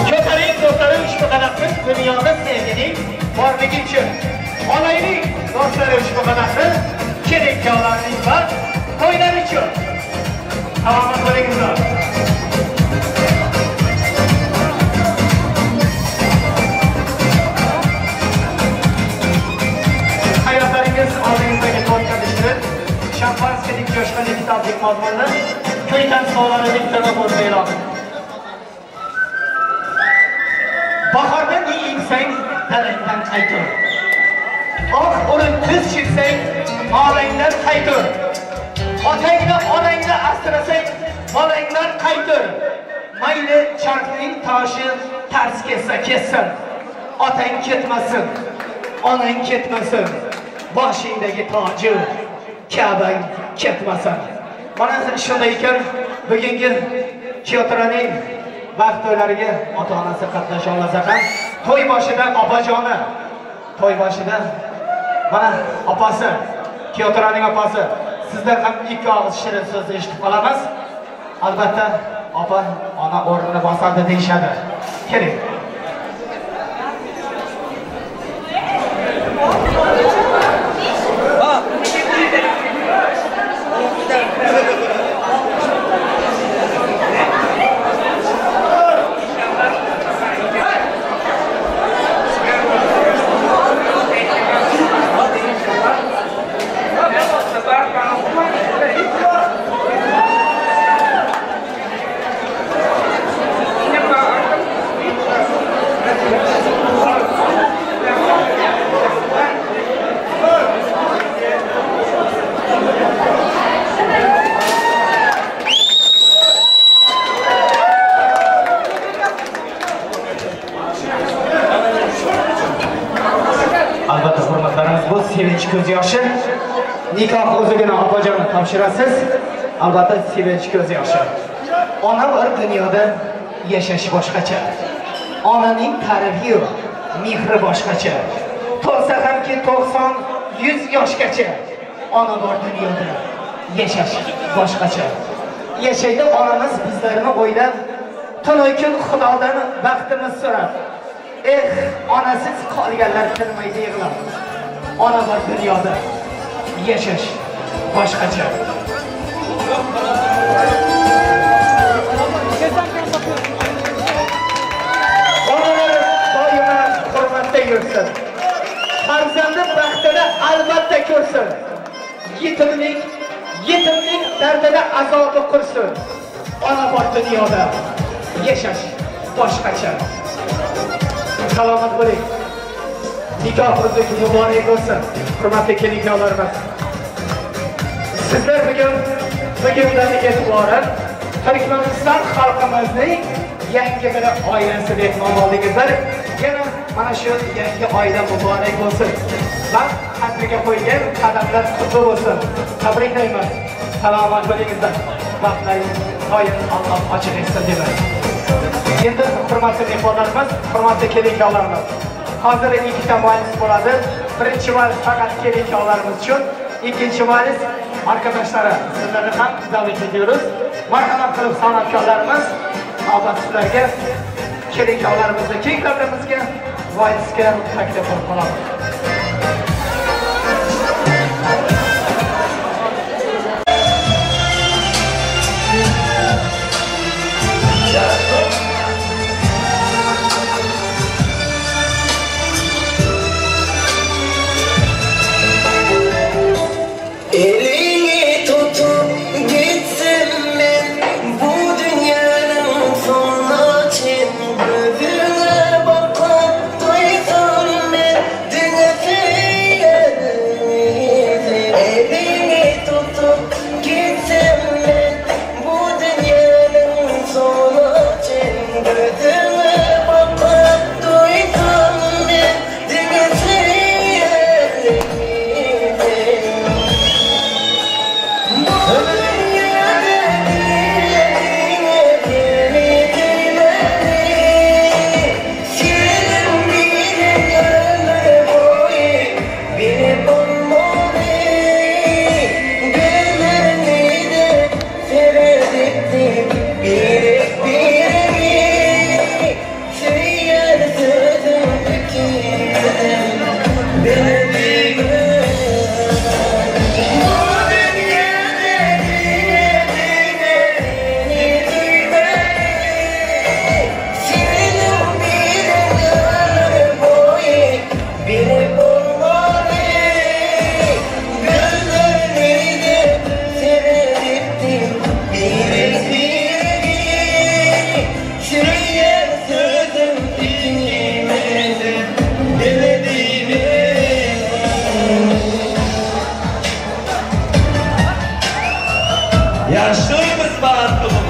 Ko'taring do'stlarim ushbu qadahni dunyoda sevgining borligi uchun. Olaylik do'stlarim ushbu qadahni kelin-kuyovlarning baxt to'ylari uchun. Salomat bo'lingizlar. Hayotlaringiz oldingizdagi to'rtga bishirib, shampanskidek jo'shqinli kitoblik mazmunli ko'ytan sovg'alarining tini bo'lsa ilohim. Bahorda ne eksang dalangdan qaytur. Oq urib tiz cheksang molangdan qaytur. Otangni onangni asrasang bolangdan qaytur. Mayli charxning toshi tars kelsa ketsin. Otang ketmasin, onang ketmasin. Boshingdagi toji Ka'bang ketmasin. Mana shunday ekan bugungi Kiyotiraning baxt to'ylariga ota-onasi qatnasha olmasa ham to'y boshida opajoni, to'y boshida mana opasi, Kiyotiraning opasi, sizlar ham ikki og'iz shirin so'z eshitib qolamiz. Albatta, opa ona o'rnini bosadi deyishadi. Keling. Albatta hurmatlarimiz bu sevinch ko'z yoshi. Nikoh o'zigina opajonni topshirasiz. Albatta sevinch ko'z yoshi. Ona bor dunyoda yashash boshqacha. Onaning ta'rifi yo'q, mehri boshqacha. To'lsa hamki 90, 100 yoshgacha. Ona bor dunyoda yashash boshqacha. Yashaydi onamiz bizlarni o'ylab, tun kun Xudodan baxtimiz so'rab. Eh, onasiz qolganlar tinmaydi yig'lab. Ona bor dunyoda yashash boshqacha. Onalar doimo hurmatda yursin. Farzandi baxtini albatta ko'rsin. Yetimlik, yetimlik dardini azobi qursin. Ona bor dunyoda yashash boshqacha. Salomat bo'ling. Nikoh o'zi muborak bo'lsin. Hurmatli kelin-kuyovlarimiz. Sizlar bugundan e'tiboran Turkmaniston xalqimizning yangi bir oilasi deb nom oldingizlar. Yana mana shu yangi oila muborak bo'lsin. Baxt qadriga qo'ygan qadamlar qutlu bo'lsin. Tabriklaymiz. Salomat bo'lingizlar. Baxtlaringiz doim Alloh ochiq etsin deyman. Endi hurmatli mehmonlarimiz, hurmatli kelin-kuyovlarimiz. Hozir ikkita majlis bo'ladi. Birinchi vals faqat kelinchaklarimiz uchun, ikkinchi vals arkadaşlara sizlarni ham davet ediyoruz. Marhamat qilib san'atkorlarimiz, navbat sizlarga, kelinchaklarimizni keng davramizga valsga taklif qilib qolamiz. Elini tutup gitsin ben bu dünyanın sonuna çin gözüne bakıp duysam ben dünyasını. Elini tutup gitsin ben bu dünyanın sonuna çin gözüne bakıp duysam ben dünyasını. Yaşlıyız bahtımız.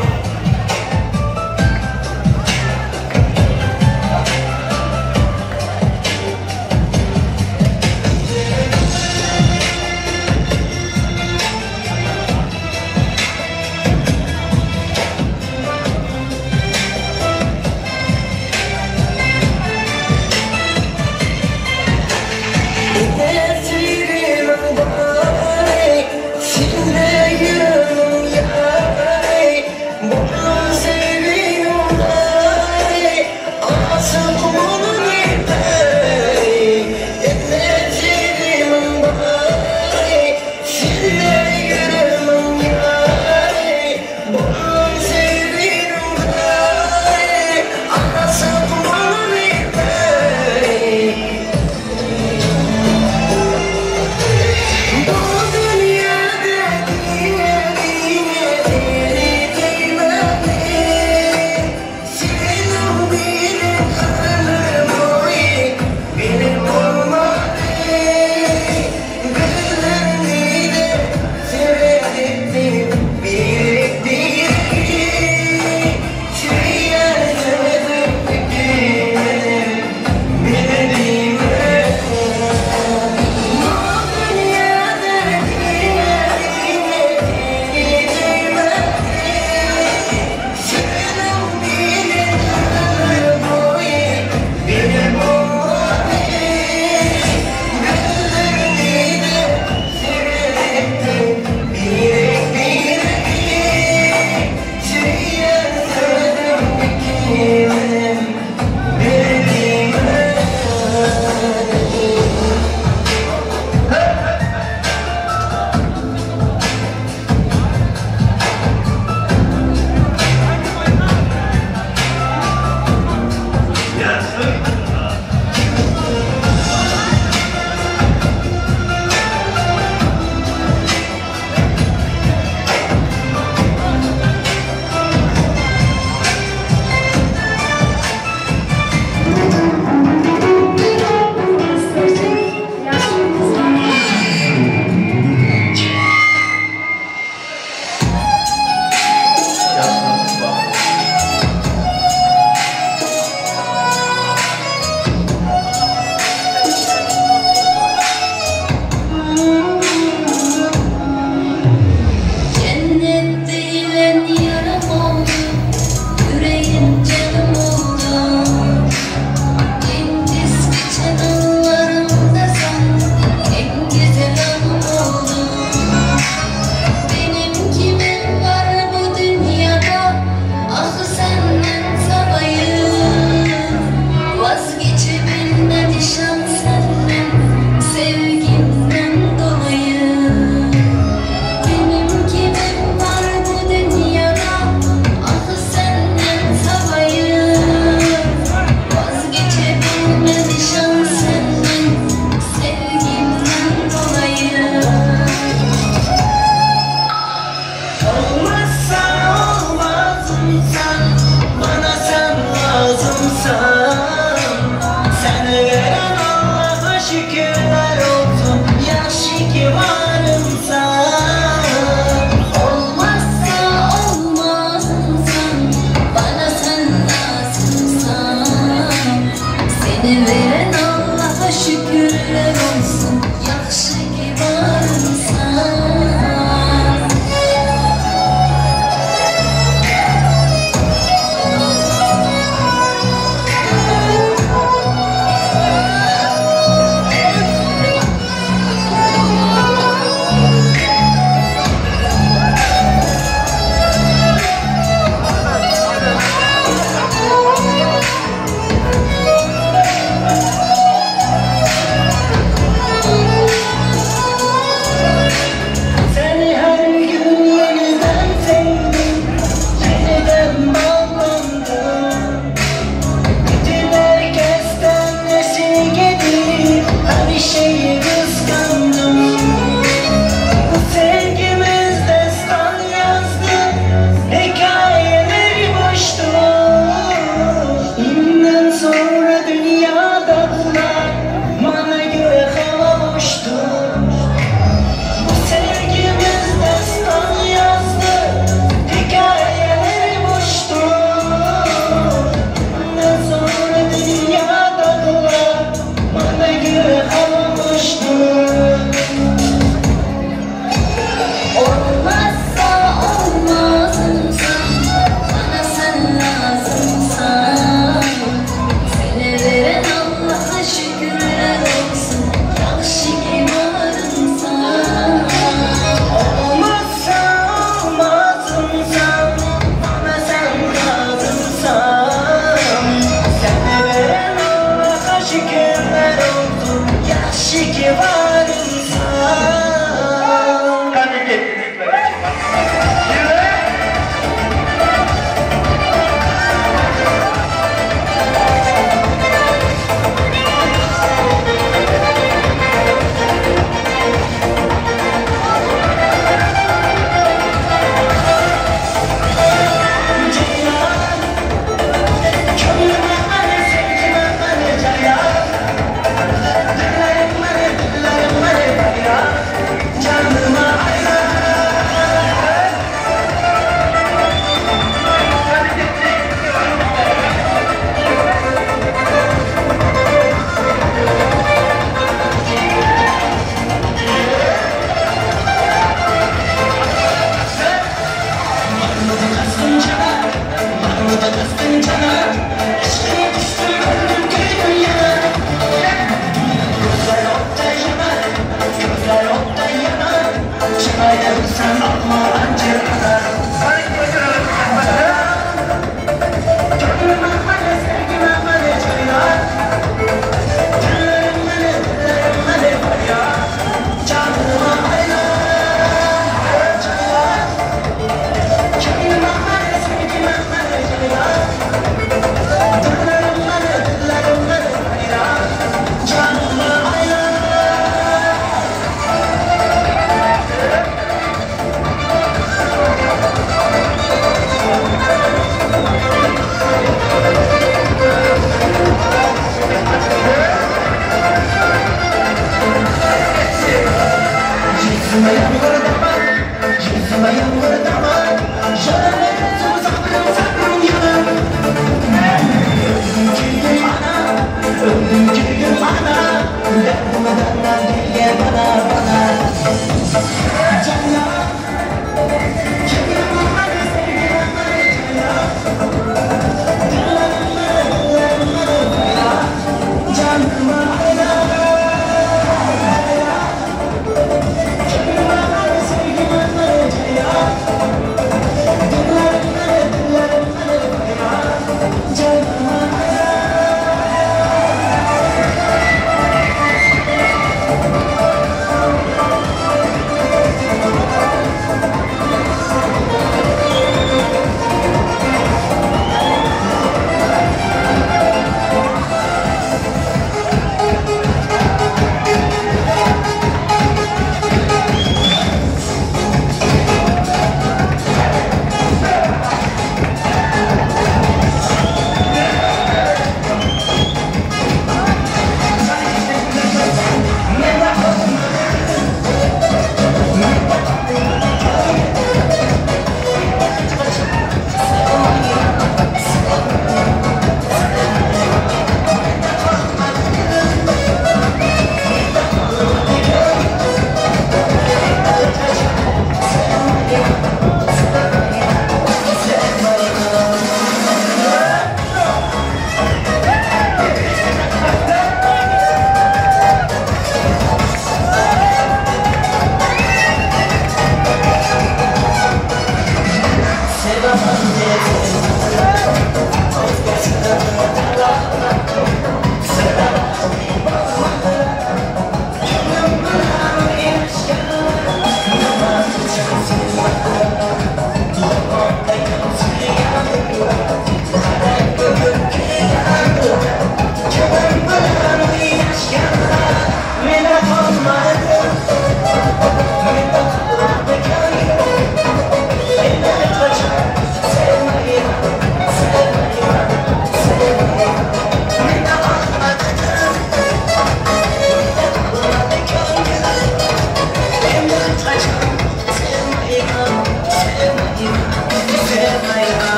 Seni veren Allah'a şükürler olsun. Yaxşı ki varımsan.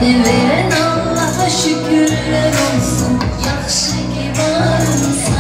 Beni veren Allah'a şükürler olsun. Yaxşı ki varımsan.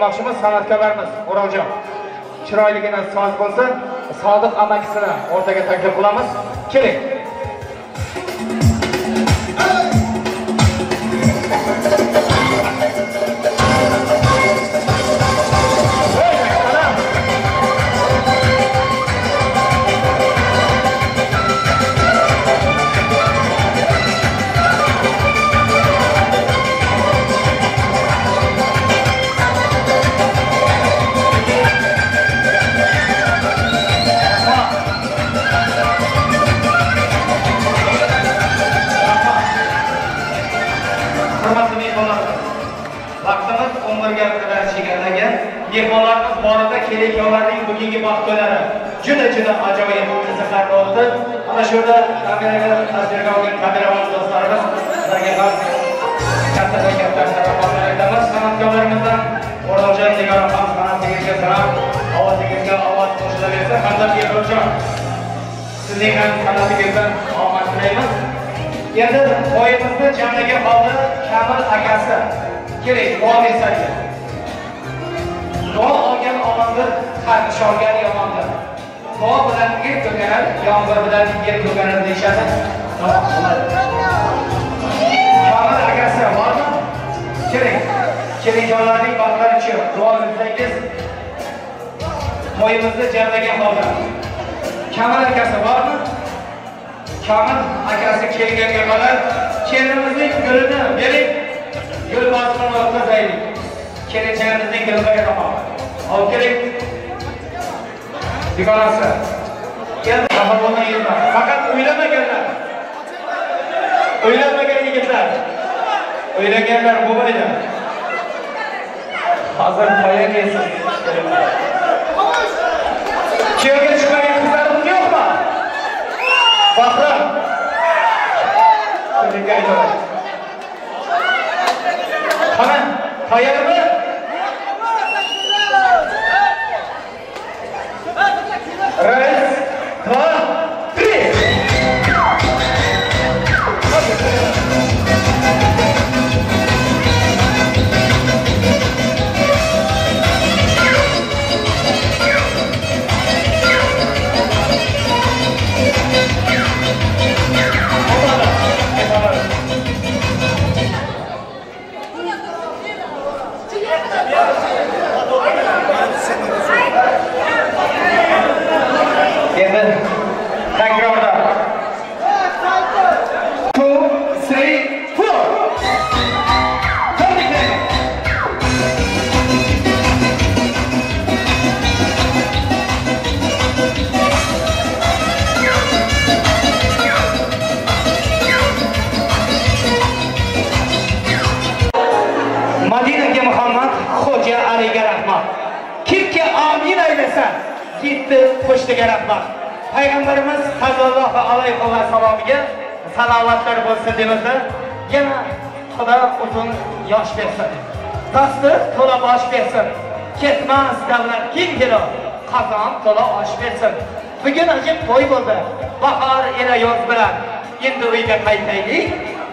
demoqchimiz, san'atkorlarimiz O'roljon. Chiroyligina soz bo'lsin, Sodiq amakisini o'rtaga taklif qilamiz. Keling. Mehmonlarimiz borida kelayotganlarning bugungi baxt kunlari juda-juda ajoyib qiziqarli o'tdi. Ana shu yerda kameraga tasvirga olgan kameraman do'stlarimiz, ularga ham katta-katta rahmat aytamiz. San'atkorlarimizdan O'roljon Nigora ham san'atingizga san'at, ovozingizga ovoz qo'shilaversin. Hamda Behruzjon, sizning ham san'atingizdan omad tilaymiz. Endi to'yimizni jamlagan holda Kamil akasi keling, duo bersak. Duo olgan omondir, qarg'ish olgan yomondir. Duo bilan yer ko'karar, yomg'ir bilan yer ko'karar deyishadi. Kamil akasi bormi? Keling. Kelinjonlarning baxtlari uchun duo qilsangiz, to'yimizni jamlagan holda. Kamil akasi bormi? Kamil akasi kelganga qadar kelinimizning gulini bering, gul bosmini o'tkazaylik. Kelinchagimizning gulini tomon. Olib keling. Dugonasi. Endi xafa bo'lmanglar. Faqat o'ylamaganlar. O'ylamagan yigitlar. O'ylaganlar bo'lmaydi. Hozir poya kelsin. Kuyovga chiqmagan qizlarimiz yo'qmi? Bahrom. Kelinga aytaman. Qani, tayyormi? Раз, два, три. Endi takrorda. 2, 3, 4. Tabriklayman. Madinaga Muhammad, Xo'ja Aliga rahmat. Kimki amin aylasa, yetti qo'shniga rahmat. Payg'ambarimiz sallallohu alayhi va sallamga salovatlar bo'lsin demasa, yana Xudo uzun yosh bersin. Tasdiq to'la bosh bersin. Ketmas davlat keng kelib, qozon to'la osh bersin. Bugun ajib to'y bo'ldi. Bahor ila yoz bilan endi uyga qaytaylik.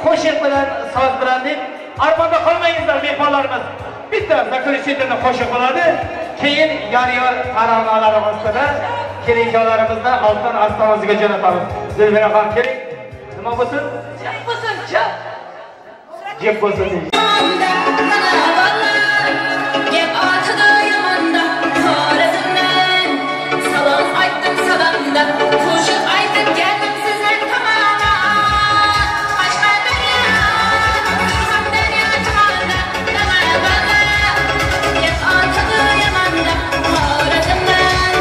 Qo'shiq bilan, soz bilan deb armonda qolmangizlar mehmonlarimiz. Bitta zaklishitini qo'shiq bo'ladi. Keyin yor-yor taronalar ostida kelinjonlarimizni oltin ostonasiga jo'natamiz. Zulfiraxon keling. Nima bo'lsin? Jip bo'lsin, jip. Jip bo'lsin. Gap otida yomonda Xorazmdan salom aytdim salomda qo'shiq aytib keldim sizlar tomonga. Qashqadaryo, Surxondaryo tomonda gap otida yomonda Xorazmdan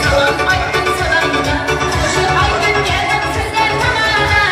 salom aytdim salomda qo'shiq aytib keldim sizlar tomonga.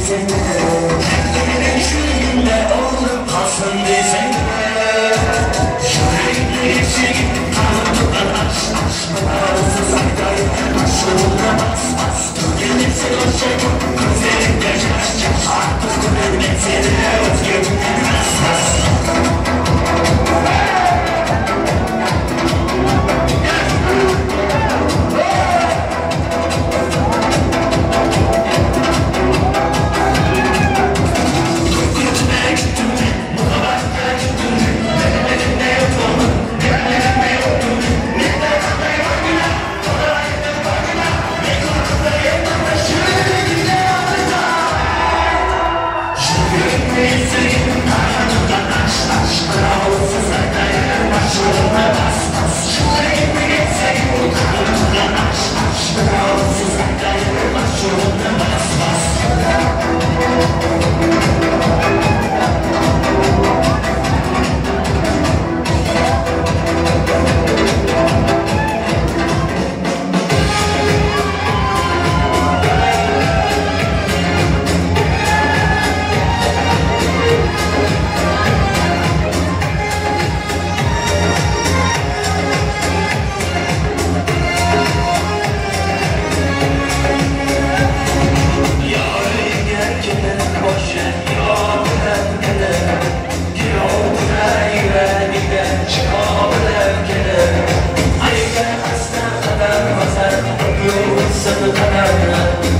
Desene. Şu günde olup kalsın desene. Yüreğimde geçeyim kalıp aş aş. Ağzı saydayım aşığına bas bas. Gelirsin o şey gözlerimde yaş yaş. Artık görmek seni özgürlüğüm bas bas.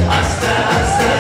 Asta, asta.